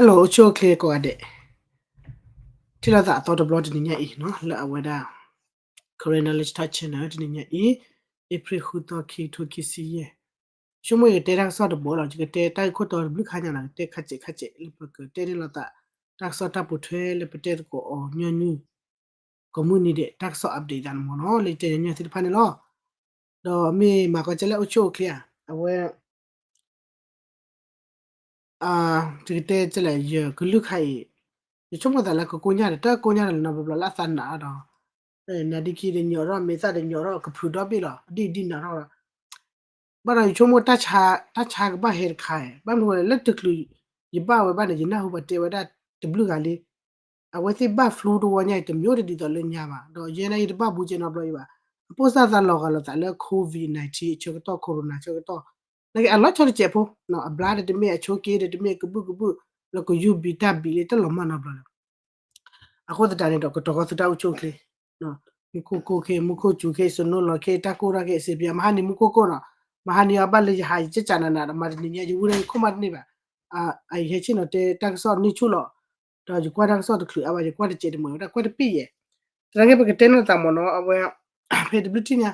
Hello အိၣ်ဆူၣ်အိၣ်ချ့ကိးဂၤဒဲး, ထံၣ်လိာ်သးအသီတဘျီတနံၤညါအံၤနီၤ လၢအဝဲဒၣ် Karen Knowledge Talk Channel တနံၤညါအံၤ April ဃုသီ ခံကထိခံဆံယဲၢ်, ယဆိကမိၣ်ယကတဲတၢ်ကစီၣ်တဘိလီၤ, ယကတဲတၢ်ဂ့ၢ်ခိၣ်တီတဘျုးခါညါနီၤ, ကတဲခါစဲးခါစဲးလၢပကတဲန့ၢ်လိာ်သး တၢ်ကစီၣ်တၢ်ပိာ်ထွဲလၢပတဲသကိးအီၤညီနုၢ် ကိးမုၢ်နံၤဒဲး တၢ်ကစီၣ် update သးန့ၣ်မ့ၢ်နီၤ လၢယတဲညီနုၢ်သ့ၣ်တဖၣ်န့ၣ်လီၤ. ဒီးမ့ၢ်မၤကီကဲလၢအိၣ်ဆူၣ်အိၣ်ချ့ဧါ, အဝဲ တကတဲကဲလဲၣ် ယကလုၢ်ခါအံၤ ယဆိကမိၣ်သးလၢကကိညၢ်ဒီး တၢ်ကိညၢ်ဒီးလၢနီတဘျီဘျီလၢအသးနးဒီး နဒံခံဒီးညီထီၣ် မ့ၢ်သၣ်ဒီးညီထီၣ် ကဖုးဒီဘ့ၣ်လီၤ အဒံၣ်ဒံၣ်နးထီၣ်လီၤ. ဘၣ်ဒီးယဆိကမိၣ် တၢ်ဆါကဘၣ်ဟဲတခါ, ဘၣ်မနုၤဃိလဲၣ် လၢတချုးယဘၣ်ဝဲဘၣ်န့ၣ် ယနၢ်ဟူပှၤတဲဝဲဒၣ်တဘျုးဂၤလံ, အဝဲသ့ၣ်ဘၣ် flu တဝီညါအံၤ တမျိုးတဒ်သိးလၢညါဘၣ်, ဒီးယဲန့ၣ်ယတဘၣ်ဘူးကဲနီတဘျီအံၤဘၣ်, အပိၢ်စၣ်သးလီၤဂာ်လိာ်သးလၢ COVID nineteen အဆၢကတီၢ် corona ဆၢကတီၢ် နာ်က့အလီၤဆီတစဲးဖိ, အဘျါဒီးတမ့ၢ် အဆိက့ဒီးတမ့ၢ် ကဘုၣ်ကဘုၣ် လၢကယူၢ်ဘံၣ်တၢ်ဘံၣ်လၢတလီၤမၢ်နီတဘျီလၢၤ အဃိသတးန့ၣ်ဒီး ကတီၤဃီသုတၢ်အိၣ်ဆူၣ်အိၣ်ချ့, မူခိၣ်ကိၢ်ခ့ မူခိၣ်စူၤခ့ စနိလီၤခ့ တၢ်ကိၢ်ထီၣ်ခ့ စံးပယီၤ မဟါနံၤမူခိၣ်ကိၢ်နီၤ, မဟါနံၤအီၤဘၣ်လၢယဟးယကကးနးနးဒီး မၤတနံၤညါ ယဝံၤဒီးယခိၣ်မါတန့ၢ်ဘၣ်, အယဟဲဆ့ၣ်နီၤတဲတၢ်ကစီၣ်န့ၢ်ဆူၣ်လီၤ, ဒီးယကွၢ်တၢ်ကစီၣ်တချုးအါဘၣ် ယကွၢ်တစဲးတမှဲၤဝဲဒၣ်ကွၢ်တပ့ၢ်ယဲၢ်, တနာ်က့ပကတဲန့ၢ်သးမ့ၢ်နီၤ အဝဲ ဖဲတဘျုးထံၣ်ညါ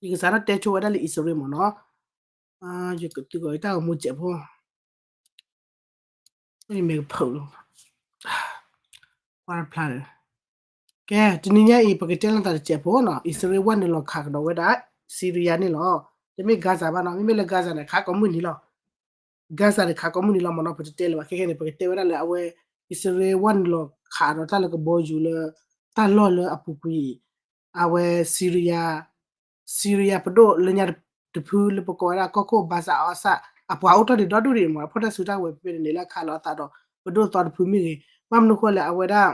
ယကစးထီၣ်တဲဆိဝဲဒၣ်လၢအံၣ်စရ့လးမ့ၢ်နီၤ, ယကသုးဂီၤတၢ်ဂီၤမူစဲးဖိ ယမဲာ်ကဖုးလီၤ, ကွၢ်တဖျါဒီး, ကဲ တနံၤညါအံၤ ပကတဲလီၤသးတစဲးဖိနီၤ, အံၣ်စရ့လးဝဲနုာ်လီၤခးကဒီးဝဲဒၣ် Syria န့ၣ်လီၤ, တမ့ၢ် Gaza ဘၣ်နီၤ, မ့မ့ၢ်လၢ Gaza န့ၣ် ခးကိးမုၢ်နံၤလီၤ, Gaza န့ၣ် ခးကိးမုၢ်နံၤလီၤမ့ၢ်နီၤ, ပတတဲလၢၤဘၣ် ခဲခဲန့ၣ် ပကတဲဝဲဒၣ်လၢအဝဲ အံၣ်စရ့လးဝဲနုာ်လီၤခးဒီးတၢ်လၢကဘီယူၤလၢ တၢ်လီၢ်လၢအပူၤကွံာ် အဝဲ Syria Syria ပဒိၣ်လၢညါတဖုလၢပကိးဝဲဒၣ်ကီၢ်ခိၣ် Bashar al-Assad အပှၤအိၣ်ထီၣ်ဒံးဒီဒူၣ်ဒံးမ့ၢ် ဖီၣ်တၢ်စုတၢ်ဝဲၤဖဲန့ၣ်န့ၣ် လၢအခးလီၤအသးဒီး ပဒိၣ်သီတဖုမ့ၢ်ဂ့ၤ, ဘၣ်မနုၤဃိလဲၣ် အဝဲဒၣ်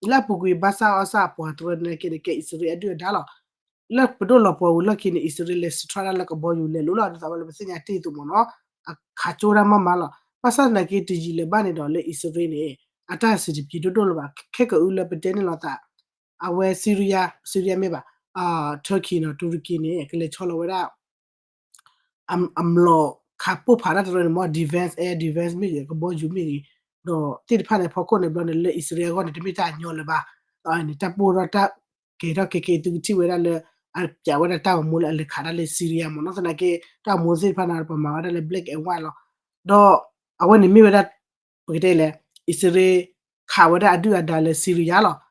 လၢအပူၤကွံာ် Bashar al-Assad အပှၤတရၢန့ၣ်က့န့ၣ် ကဲအံၣ်စရ့လးအဒုၣ်အဒါလီၤ. လၢပဒိၣ်လီၤပှီၢ်ဝံၤလီၢ်ခံန့ၣ် အံၣ်စရ့လးလဲၤ strike တၢ်လၢကဘီယူၤလဲၤလိာ်လီၤ ဒ်သိးဝဲလၢပသ့ၣ်ညါတ့ၢ်အသိးမ့ၢ်နီၤ, အခးကၠိတၢ်မးမးလီၤ. ဘၣ်ဆၣ်သနာ်က့တယံာ်လၢၤဘၣ်န့ၣ်ဒီး လၢအံၣ်စရ့လးန့ၣ် အတၢ်စံးတပံၤဒိၣ်ဒိၣ်လၢၤဘၣ် ခဲကအုလၢပတဲန့ၣ်လိာ်သး အဝဲ Syria Syria မ့ၢ်ဘၣ် Turkey နီၤ Turkey န့ၣ် ကလဲၤဆီလီၤဝဲဒၣ် အ အမျိာ်ခးပိၢ်ဖးတၢ်တရၢန့ၣ်မ့ၢ် defense air defense မ့ၢ်ဂ့ၤ ကဘီယူၤမ့ၢ်ဂ့ၤ ဒီးသ့ၣ်တဖၣ်န့ၣ် ဖီခိၣ်န့ၣ်ဘျီန့ၣ် လၢအံၣ်စရ့လးအဂီၢ်န့ၣ် တမ့ၢ်တၢ်အညီလၢၤဘၣ်. န့ၣ် တၢ်ပိၢ်ထီၣ်တၢ်ကဲၤထီၣ်ခဲကဲ သုကထံၣ်ဝဲဒၣ်လၢ အပျးဝဲဒၣ်တၢ်ဂီၤမူလၢအလဲၤခးတၢ်လၢ Syria မ့ၢ်နီၤ သနာ်က့ တၢ်ဂီၤမူသ့ၣ်တဖၣ်န့ၣ် ပမၤဝဲဒၣ်လၢ black and white လီၤ. ဒီးအဝဲန့ၣ်မ့ၢ်ဝဲဒၣ် ပကတဲလဲၣ် အံၣ်စရ့လး ခးဝဲဒၣ်အဒုၣ်အဒါလၢ Syria လီၤ.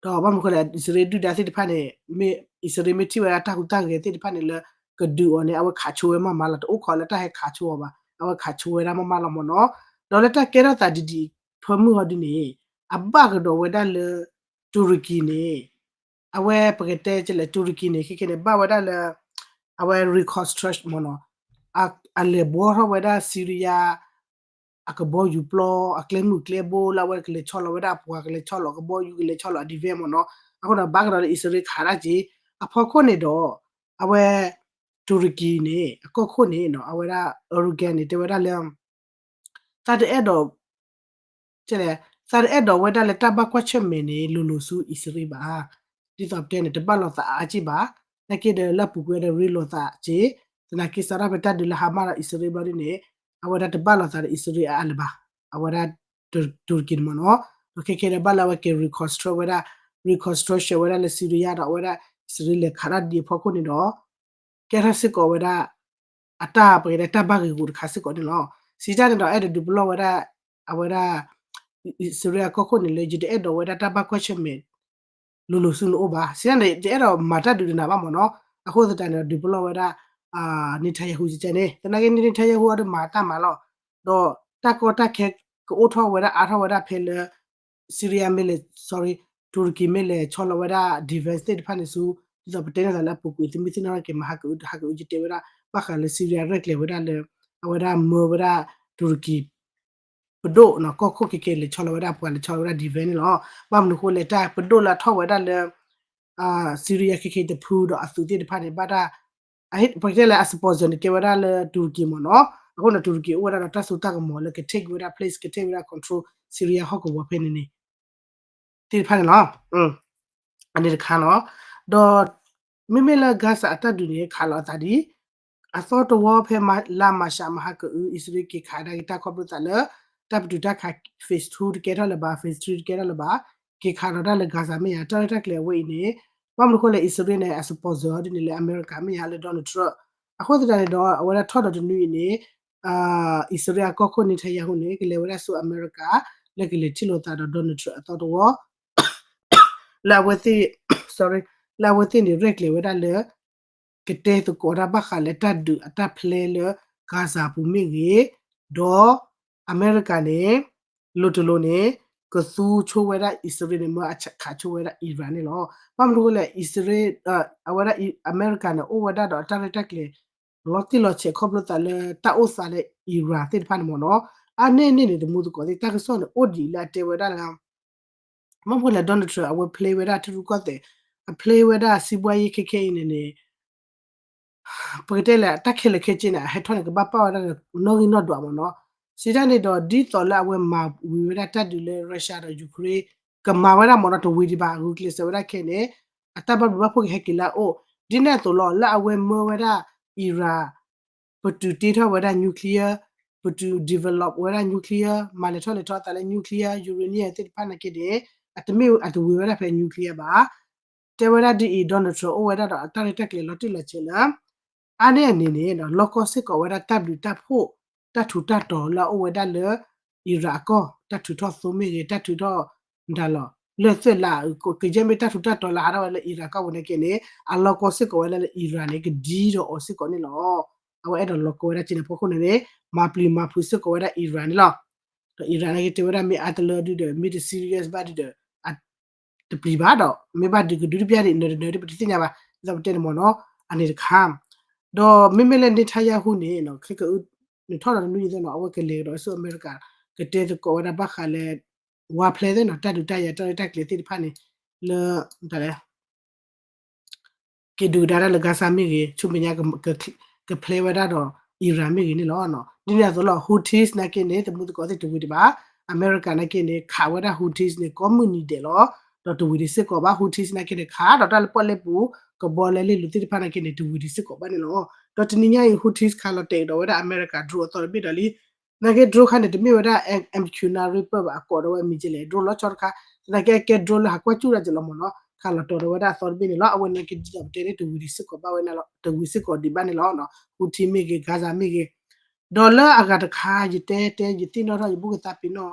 ဒီးဘၣ်မနုၤဃိလဲၣ် အံၣ်စရ့လးဒုၣ်ဒါသ့ၣ်တဖၣ်န့ၣ် မ့ၢ်အံၣ်စရ့လးမ့ၢ်ထံၣ်ဝဲဒၣ်တၢ်ဟူးတၢ်ဂဲၤသ့ၣ်တဖၣ်န့ၣ်လၢ ကဒုးအီၤန့ၣ် အဝဲခးဆိဝဲမးမးလီၤ. တအိၣ်ခိးလၢတၢ်ဟဲခးဆိအီၤဘၣ်. အဝဲခးဆိဝဲဒၣ်မးမးလီၤမ့ၢ်နီၤ. ဒီးလၢတၢ်ကဲထီၣ်သးဒ်ဒ် ဖၢမုၢ်ဟီဒ်န့ၣ် အဘၣ်ကဒီးဝဲဒၣ်လၢ တူရကံန့ၣ် အဝဲပကတဲကလဲၣ် တူရကံန့ၣ် ခဲခဲန့ၣ် ဘၣ်ဝဲဒၣ်လၢ အဝဲ reconstruct မ့ၢ်နီၤ အလဲၤဘှီထီၣ်ဝဲဒၣ် Syria အကဘီယူၤပျီ အကျဲမုၢ်ကျဲဘိလၢအဝဲကလဲၤဆီလီၤဝဲဒၣ်အပှၤ ကလဲၤဆီလီၤကဘီယူၤ ကလဲၤဆီလီၤအ defense မ့ၢ်နီၤ. အဃိဒီးဘၣ်ကဒီးလၢအံၣ်စရ့လးခးတၢ်က့ၤ အဖီခိၣ်န့ၣ်ဒီး အဝဲ တူရကံန့ၣ် အကီၢ်ခိၣ်န့ၣ် အဝဲဒၣ် Erdogan န့ၣ် တဲဝဲဒၣ်လၢ သးတအဲၣ်ဒိး ကလဲၣ် သးတအဲၣ်ဒိးဝဲဒၣ်လၢတၢ်ဘၣ်ကွၢ်ဆၢၣ်မဲာ်န့ၣ် လိၤလိၤဆူအံၣ်စရ့လးဘၣ်. ဒ်သိးပတဲန့ၣ် တဘၣ်လိာ်သးအါက့ၢ်ဘၣ်. နာ်က့ဒီးလၢအပူၤကွံာ်ဒီးရ့လိာ်သးက့ၤ သနာ်က့စးထီၣ်ဖဲတၢ်ဒုးလၢ Hamas ဒီးအံၣ်စရ့လးဘျီဒ်န့ၣ် အဝဲဒၣ်တဘၣ်လိာ်သးဒီးအံၣ်စရ့လးအါလၢၤဘၣ်. အဝဲဒၣ် တူရကံန့ၣ်မ့ၢ်နီၤ. ဒီးခဲခဲဒီးဘၣ်လၢအဝဲက့ၤ reconstruct ဝဲဒၣ် reconstruction ဝဲဒၣ်လၢ Syria ဒီးအဝဲဒၣ် အံၣ်စရ့လးလဲၤခးတၢ်ဒ်အဖီခိၣ်န့ၣ်ဒီး ကဲထီၣ်စ့ၢ်ကီးဝဲဒၣ် အတၢ်ပကတဲတၢ်ဘၣ်ဂ့ၢ်ဂီၤတခါစ့ၢ်ကီးန့ၣ်လီၤ. စံးတၢ်န့ၣ်ဒီး အဲၣ်ဒိးဒုးပလီၢ်ဝဲဒၣ် အဝဲဒၣ် အံၣ်စရ့လးအကီၢ်ခိၣ်န့ၣ်လၢ ယတအဲၣ်ဒိးဝဲဒၣ်တၢ်ဘၣ်ကွၢ်ဆၢၣ်မဲာ် လိၤလိၤဆူနအိၣ်ဘၣ်. စံးတၢ်န့ၣ် တအဲၣ်ဒိးမၤတၢ်ဒုးတနၤဘၣ်မ့ၢ်နီၤ. အဃိသတးန့ၣ်ဒီး ဒုးပလီၢ်ဝဲဒၣ် Netanyahu ကကဲန့ၣ် သနာ်က့ Netanyahu အီၤဒီးမၤတၢ်မၤလီၤ. ဒီးတၢ်ကီတၢ်ခဲကအိၣ်ထီၣ်ဝဲဒၣ်အါထီၣ်ဝဲဒၣ်ဖဲလၢ Syria မ့ၢ်လဲၤ sorry တူရကံမ့ၢ်လဲၤဆီလီၤဝဲဒၣ် defense သ့ၣ်တဖၣ်န့ၣ်ဆူ ဒ်သိးပတဲန့ၢ်သးလၢအပူၤကွံာ် သုမ့ၢ်သ့ၣ်နီၣ်ထီၣ်က့ၤ မဟါကအု ဟါကအု ယတဲဝဲဒၣ် ဘၣ်ဃးလၢ Syria ရဲၣ်ကျဲၤဝဲဒၣ်လၢ အဝဲဒၣ်မၢဝဲဒၣ် တူရကံ ပဒိၣ်နီၤ ကီၢ်ခိၣ်ခဲခဲလဲၤဆီလီၤဝဲဒၣ် ပှၤလဲၤဆီလီၤဝဲဒၣ် defense န့ၣ်လီၤ. ဘၣ်မနုၤဃိလဲၣ် တၢ်ပဒိၣ်လၢအထီၣ်ဝဲဒၣ်လၢ Syria ခဲခဲတဖုဒီးအသုးသ့ၣ်တဖၣ်န့ၣ် ဘၣ်တၢ် ပကတဲလၢအ sponsor န့ၣ် ကဲဝဲဒၣ်လၢတူရကံမ့ၢ်နီၤ. အဃိန့ၣ် တူရကံအိၣ်ဝဲဒၣ်ဒီးတၢ်စိတၢ်ကမီၤလၢက take ဝဲဒၣ် place က take ဝဲဒၣ် control Syria ဟီၣ်ကဝီၤဖဲန့ၣ်န့ၣ် သ့ၣ်တဖၣ်န့ၣ်လီၤ. အန့ၣ်တခါလီၤ. ဒီး မ့မ့ၢ်လၢ Gaza အတၢ်ဒုးန့ၣ် ခးလီၤအသးဒ် အသီတဝီဖဲလါမၤရှးမဟါကအု အံၣ်စရ့လးက့ၤခးဒၣ်က့ၤတၢ်ခီဖျိသးလၢ တၢ်ပတုာ်တၢ်ခး phase two တကဲထီၣ်လၢၤဘၣ် phase three တကဲထီၣ်လၢၤဘၣ် က့ၤခးဒီးတၢ်လၢ Gaza မ့ၢ်ဧါ တၢ်ရဲၣ်တၢ်ကျဲၤအဝဲအံၤန့ၣ် ဘၣ်မနုၤအဃိလဲၣ် အံၣ်စရ့လးန့ၣ် အ sponsor ဒ်န့ၣ်လၢအမဲရကၤမ့ၢ်ဧါ လၢ Donald Trump အဃိသတးန့ၣ်ဒီး အဝဲဒၣ်ထီၣ်ဒီးတနွံအံၤန့ၣ် အံၣ်စရ့လးအကီၢ်ခိၣ် Netanyahu န့ၣ် ကလဲၤဝဲဒၣ်ဆူအမဲရကၤ လၢကလဲၤထံၣ်လိာ်သးဒီး Donald Trump အသီတဝီ လၢအဝဲသ့ၣ် sorry လၢအဝဲသ့ၣ်န့ၣ် ရဲၣ်ကျဲၤဝဲဒၣ်လၢ ကတဲသကိးတၢ်ဘၣ်ဃးလၢတၢ်ဒုးအတၢ်ဖျဲလၢ Gaza ပူၤမ့ၢ်ဂ့ၤ, ဒီးအမဲရကၤန့ၣ် လိၤတလိၤန့ၣ် ကသူဆိဝဲဒၣ်အံၣ်စရ့လးန့ၣ် မၢအခးဆိဝဲဒၣ် Iran န့ၣ်လီၤ. ဘၣ်မနုၤအဃိလဲၣ် အံၣ်စရ့လး အဝဲဒၣ်အမဲရကၤန့ၣ် အိၣ်ဝဲဒၣ်ဒီးအတၢ်ရဲၣ်တၢ်ကျဲၤ လီၤတံၢ်လီၤဆဲးခီဖျိသးလၢတၢ်အိၣ်သးလၢ Iran သ့ၣ်တဖၣ်န့ၣ်မ့ၢ်နီၤ, အါန့ၢ်န့ၢ်န့ၣ် တမူသကိးသ့ၣ် တၢ်ကစီၣ်န့ၣ် အိၣ်ဒံးလၢအတဲဝဲဒၣ်လၢ ဘၣ်မနုၤအဃိလဲၣ် Donald Trump အဝဲ play ဝဲဒၣ်ထံရူၢ်ကီၢ်သဲး အ play ဝဲဒၣ်စံးဘှါယ့ခဲခဲအံၤန့ၣ်န့ၣ် ပကတဲလဲၣ် တၢ်ခဲလၢာ်ခဲဆ့န့ၣ် အဟဲထီၣ်န့ၣ် ကဘၣ်ပာ်ဝဲဒၣ်နီၣ်ဂံၢ်နီၣ်ဒွးမ့ၢ်နီၤ, စံးတၢ်န့ၣ်ဒီး ဒ်သိးလၢအဝဲမၤဝံၤဝဲဒၣ်တၢ်ဒုးလၢ Russia ဒီး Ukraine ကမၤဝဲဒၣ်မ့ၢ်နီၤ တဝံၤဒံးဘၣ် ဂုာ်ကျဲးစၢးဝဲဒၣ်ခဲအံၤန့ၣ် အတၢ်ဘၣ်ဘျုးဘၣ်ဖှိၣ်ကဟဲက့ၤလၢအအိၣ်, ဒ်န့ၣ်အသိးလီၤ လၢအဝဲမၢဝဲဒၣ် Iran ပတုၤတ့ထီၣ်ဝဲဒၣ် nuclear, ပတုၤ develop ဝဲဒၣ် nuclear, မၤလဲၤထီၣ်လဲၤထီအသးလၢ nuclear, uranium သ့ၣ်တဖၣ်နာ်က့န့ၣ် အတမ့ၢ်အတဝံၤဝဲဒၣ်ဖဲ nuclear ဘၣ်. တဲဝဲဒၣ်ဒ်အံၤ Donald Trump အိၣ်ဝဲဒၣ်ဒီးအတၢ်ရဲၣ်တၢ်ကျဲၤလီၤတံၢ်လီၤဆဲးလၢ အါန့ၢ်အန့ၣ်န့ၣ် လီၢ်ကီၢ်စ့ၢ်ကီးဝဲဒၣ်တၢ်ဘျုးတၢ်ဖှိၣ် တၢ်ထူးတၢ်တီၤလၢအအိၣ်ဝဲဒၣ်လၢ Iran အကီၢ် တၢ်ထုးထီၣ်သိမ့ၢ်ဂ့ၤ တၢ်ထုးထီၣ်မတၤလီၤ လၢသွဲၣ်လး ကယဲၢ်မ့ၢ်တၢ်ထူးတၢ်တီၤလၢဟးထီၣ်ဝဲလၢ Iran ကီၢ်ပူၤနာ်က့န့ၣ် အလီၢ်ကီၢ်စ့ၢ်ကီးဝဲဒၣ်လၢ Iran န့ၣ် ကဒံဒီးအီၤစ့ၢ်ကီးန့ၣ်လီၤ. အဝဲအဲၣ်ဒိးလီၤကီဝဲဒၣ်က့န့ၣ် ဖီခိၣ်န့ၣ်န့ၣ် မၤပျံၤမၤဖုးစ့ၢ်ကီးဝဲဒၣ် Iran န့ၣ်လီၤ. ဒီး Iran နာ်က့တဲဝဲဒၣ်မ့ၢ်အါတလၢဒုဒီး မ့ၢ်တ serious ဘၣ်ဒုဒီး တပျံၤဘၣ်ဒီး မ့ၢ်ဘၣ်ဒုးကဒုတပျၢ်ဒံး နၢၤတနၢၤဒ်ပတသ့ၣ်ညါဘၣ် ဒ်သိးပတဲန့ၣ်မ့ၢ်နီၤ အန့ၣ်တခါ ဒီးမ့မ့ၢ်လၢ Netanyahu န့ၣ် ခဲကအု နထီၣ်ဒီးတနွံယသ့ၣ်နီၤ အဝဲကလဲၤကဒီးဆူအမဲရကၤ ကတဲသကိးဝဲဒၣ်ဘၣ်ဃးလၢ ဝါဖျဲသ့ၣ်နီၤ တၢ်ဒုးတၢ်ယၤတၢ်ရဲၣ်တၢ်ကျဲၤသ့ၣ်တဖၣ်န့ၣ် လၢ တၢ်လဲၣ် က့ၤဒုးကဒါတၢ်လၢ Gaza မ့ၢ်ဂ့ၤ ဆူမဲာ်ညါ ကဖျဲဝဲဒၣ်ဒီး Iran မ့ၢ်ဂ့ၤန့ၣ်လီၤ. ဒ်န့ၣ်အသိးလီၤ Houthis နာ်က့န့ၣ် တမူသကိးသ့ၣ်တဝံၤဒံးဘၣ်. အမဲရကၤနာ်က့န့ၣ် ခးဝဲဒၣ် Houthis န့ၣ် ကိးမုၢ်နံၤဒဲးလီၤ. ဒီးတဝံၤဒံးစ့ၢ်ကီးဘၣ် Houthis နာ်က့န့ၣ် ခးဒီးတၢ်လၢပီၣ်လဲၣ်ပူၤ ကဘီလဲလ့ၣ်လိၤသ့ၣ်တဖၣ်နာ်က့န့ၣ် တဝံၤဒံးစ့ၢ်ကီးဘၣ်န့ၣ်လီၤ. ဒီးတနံၤညါအံၤ Houthis ခးလီၤတဲာ်ကဒီးဝဲဒၣ်အမဲရကၤ drone အသီတဘ့ၣ်ဒီးလံ နာ်က့ drone ခါန့ၣ် တမ့ၢ်ဝဲဒၣ် MQ nine Reaper ဘၣ် အကိးဒီးဝဲမံၤကလဲၣ် drone လီၤဆီတခါ သနာ်က့အကဲ drone လၢဟးကွၢ်စူၣ်ဒၣ်က့ၤလီၤမ့ၢ်နီၤ ခးလီၤတဲာ်ဒီးဝဲဒၣ်အသီတဘ့ၣ်န့ၣ်လီၤ. အဝဲနာ်က့ဒ်သိးပတဲန့ၣ် တဝံၤဒံးစ့ၢ်ကီးဘၣ်ဝဲန့ၣ်လီၤ တဝံၤစ့ၢ်ကီးဒံးဘၣ်န့ၣ်လီၤ. Houthi မ့ၢ်ဂ့ၤ Gaza မ့ၢ်ဂ့ၤ ဒီးလၢအဂၤတခါ ယတဲတဲ ယသ့ၣ်နီၣ်ထီၣ် ယဘူၣ်ကသးပ့ၤနီၣ်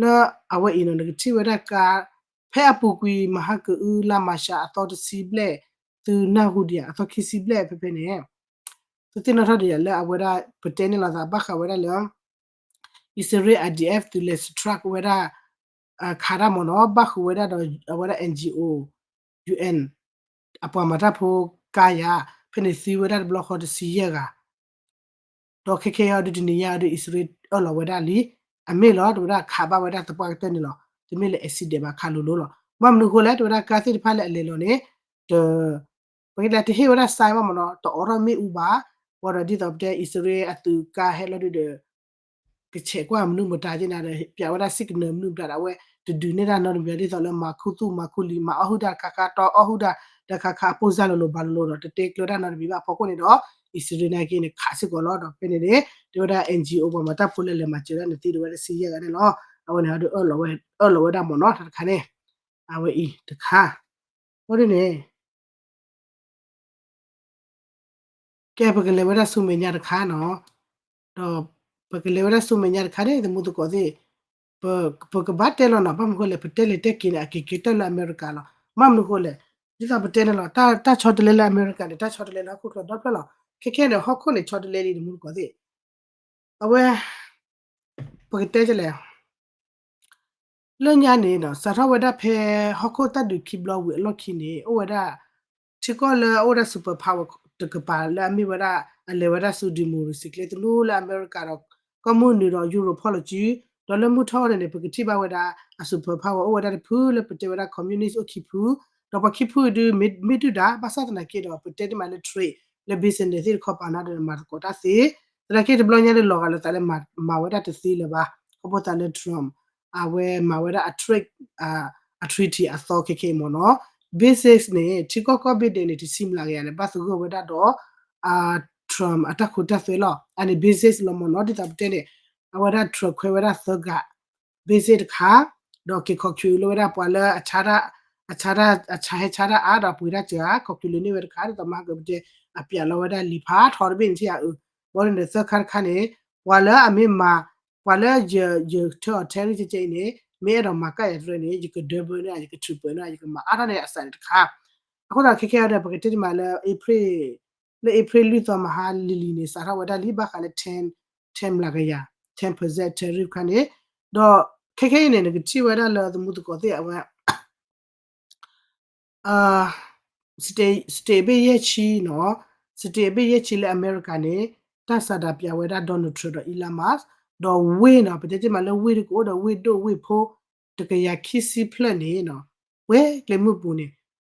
လၢအဝဲအံၤနီၤ နကထံၣ်ဝဲဒၣ်ကါ ဖဲအပူၤကွံာ် မဟါကအု လါမၤရှး အသီတဆံဘျဲၣ် သုနၢ်ဟူဒံးဧါ အသီခံဆံဘျဲၣ်ဖဲဖဲန့ၣ် သုသ့ၣ်နီၣ်ထီၣ်ဒံးဧါ လၢအဝဲဒၣ် ပတဲန့ၣ်လီၤသးဘၣ်ဃးဝဲဒၣ်လၢ အံၣ်စရ့လး IDF သုးလဲၤ strike ဝဲဒၣ် ခးတၢ်မ့ၢ်နီၤ ဘၣ်ဃုာ်ဝဲဒၣ်ဒီး အဝဲဒၣ် NGO UN အပှၤမၤတၢ်ဖိကါယၤ ဖဲန့ၣ်သံဝဲဒၣ်တဘျီဃီတဆံယဲၢ်ဂၤ ဒီးခဲခဲအံၤဒုးတနံၤညါအံၤဒုး အံၣ်စရ့လးအၢၣ်လီၤဝဲဒၣ်လံ အမ့ၢ်လီၤ တဝဲဒၣ်ခးဘၣ်ဝဲဒၣ်သပှၢ်ကတၢၢ်န့ၣ်လီၤ. တမ့ၢ်လၢ accident ဘၣ်ခးလိၤလိၤလီၤ. ဘၣ်မနုၤအဃိလဲၣ် တဝဲဒၣ်ကါသ့ၣ်တဖၣ်လၢအလဲၤလီၤန့ၣ် တ ပကတဲတဟ့ၣ်ဝဲဒၣ် sign ဘၣ်မ့ၢ်နီၤ တအိးထီၣ်မ့ၣ်အူဘၣ် ဝံၤဒီးဒ်သိးပတဲ အံၣ်စရ့လးအသုးကါဟဲလီၤဒုးဒီး ကဆဲးကွၢ်မနုၤမတၤက့နၤဒီး ပျးဝဲဒၣ် signal မနုၤမတၤဒီး အဝဲတဒုးနဲၣ်တၢ်နီတမံၤ ဒ်သိးလၢမၤခူသူၣ်မၤခူလံၤ မၤအီၣ်ဟုၣ်တၢ်တခါခါ တီအီၣ်ဟုၣ်တၢ်တခါခါ အပိၢ်စၢ်လိၤလိၤဘၣ်လိၤလိၤဒီး တတဲကျၢၤတၢ်နီတမံၤဘၣ်အဖီခိၣ်န့ၣ်ဒီး အံၣ်စရ့လးနာ်က့န့ၣ် ခးစ့ၢ်ကီးလီၤ. ဒီးဖဲန့ၣ်န့ၣ် တဲဝဲဒၣ် NGO ပှၤမၤတၢ်ဖိလၢလဲၤမၤစၢၤဒၣ်န့ၣ် သံဒိးဝဲဒၣ်ဆံယဲၢ်ဂၤန့ၣ်လီၤ. အဝဲန့ၣ် အီၤဒုး အၢၣ်လီၤဝဲဒၣ်မ့ၢ်နီၤ တၢ်တခါန့ၣ် အဝဲအံၤတခါ အဃိန့ၣ် ကဲ ပကလဲၤဝဲဒၣ်ဆူမဲာ်ညါတခါနီၤ, ဒီးပကလဲၤဝဲဒၣ်ဆူမဲာ်ညါတခါန့ၣ် သမူသကိးသ့ၣ်, ပကဘၣ်တဲလီၤနီၤ, ဘၣ်မနုၤဃိလဲၣ် ပတဲလဲၤတဲက့ၤန့ၣ် အက့ၤက့ၤတၢၢ်လၢအမဲရကၤလီၤ. ဘၣ်မနုၤဃိလဲၣ် ဒ်သိးပတဲန့ၣ်လီၤ, တၢ်ဆီတလဲလၢအမဲရကၤန့ၣ် တၢ်ဆီတလဲလၢဟီၣ်ခိၣ်ချၢဒီဖျၢၣ်လီၤ. ခဲခဲန့ၣ် ဟီၣ်ခိၣ်န့ၣ်ဆီတလဲလံ သမူသကိးသ့ၣ်, အဝဲ ပကတဲလဲၣ် လၢညါန့ၣ်ဒီး စးထီၣ်ဝဲဒၣ်ဖဲဟီၣ်ခိၣ်တၢ်ဒုးခံဘျီဝံၤအလီၢ်ခံန့ၣ် အိၣ်ဝဲဒၣ် ထံကီၢ်လၢအအိၣ်ဝဲဒၣ် super power တကပၤလၢအမ့ၢ်ဝဲဒၣ် အလဲၤဝဲဒၣ်ဆူ democracy ကျဲသနူလၢအမဲရကၤဒီး ကီၢ်မုၢ်နုာ်ဒီးယူရိၣ်ဖီၣ်လီၤစု, ဒီးလၢမုၢ်ထီၣ်န့ၣ်န့ၣ် ပကထံၣ်ဘၣ်ဝဲဒၣ် အ super power အိၣ်ဝဲဒၣ်တဖုလၢပတဲဝဲဒၣ် communist အိၣ်ခံဖု, ဒီးပှၤခံဖုဒုးမ့ၢ်ဒုၣ်ဒါ ဘၣ်ဆၣ်သနာ်က့ဒီး ပတဲတ့ၢ်မးလၢ trade လၢ business သ့ၣ်တခီပၤန့ၣ်ဒီးမၤသကိးတၢ်သ့, သနာ်က့တဘျီညါလၢလီၤဂာ်လိာ်သးလၢမၤဝဲဒၣ်တသ့လၢၤဘၣ်, ခီဖျိသးလၢ Trump အဝဲမၤဝဲဒၣ်အ trade အ treaty အသီခဲခဲအံၤမ့ၢ်နီၤ, basis န့ၣ် ထံကီၢ်ကီၢ်ဘ့ၣ်ဒဲးန့ၣ် တဆံမျးကယၤန့ၣ် ဘၣ်သဂၢၢ်ဝဲဒၣ်ဒီး Trump အတၢ်ခိတၢ်သွဲလီၤ. အန့ၣ် basis လီၤမ့ၢ်နီၤ, ဒ်သိးပတဲန့ၣ် အဝဲဒၣ် Trump ခွဲဝဲဒၣ်သၢဂၤ base တခါ, ဒီးက့ၤခီၣ်ခွဲးလၢဝဲဒၣ်ပှၤလၢအဆါတၢ်, အဆါတၢ်, အဆါဟဲဆါတၢ်အါဒီးပှ့ၤတၢ်စၢၤဧါ ခီၣ်ခွဲးလၢန့ၢ်ဝဲတခါ ဒ်သိးမၤဟါကပတဲ အပျးလီၤဝဲဒၣ်လံာ်ဖးထီတဘ့ၣ်န့ၣ်ထံၣ်ဧါအု, ဘီဒ်န့ၣ်သၢခါတခါန့ၣ် ပှၤလၢအမ့ၢ်မၤ, ပှၤလၢယ, ယထၢအီၤ tariff ကဲကဲအံၤန့ၣ် မ့ၢ်အဲၣ်ဒိးမၤကၢ်ယၤတရၢန့ၣ် ယက double န့ၢ်ဧါ ယက triple န့ၢ်ဧါ ယကမၤအါထီၣ်န့ၢ်အစးန့ၣ်တခါ, အဃိဒီးခဲခဲအံၤဒီး ပကတဲတမံၤလၢ April လၢ April လွံၢ်သီမဟါလံၤလံၤန့ၣ် စးထီၣ်ဝဲဒၣ်လံ ဘၣ်ဃးလၢ ten, ten လၢကယၤ, ten percent tariff ခါန့ၣ်, ဒီးခဲခဲအံၤန့ၣ် နကထံၣ်ဝဲဒၣ်လၢသမူသကိးသ့ၣ်အဝဲ state, state ဘ့ၣ်ယဲၢ်ဆံနီၤ, state ဘ့ၣ်ယဲၢ်ဆံလၢအမဲရကၤန့ၣ် တၢ်စးဒးပၠးဝဲဒၣ် Donald Trump ဒီး Elon Musk, ဒီးဝ့ၢ်နီၤ ပတဲတ့ၢ်မးလၢဝ့ၢ်တကအိၣ်ဒီးဝ့ၢ်ဒိၣ်ဝ့ၢ်ဖိ တကယၤခံဆံဖျၢၣ်န့ၣ်နီၤ, ဝဲကျဲမုၢ်ပူၤန့ၣ်,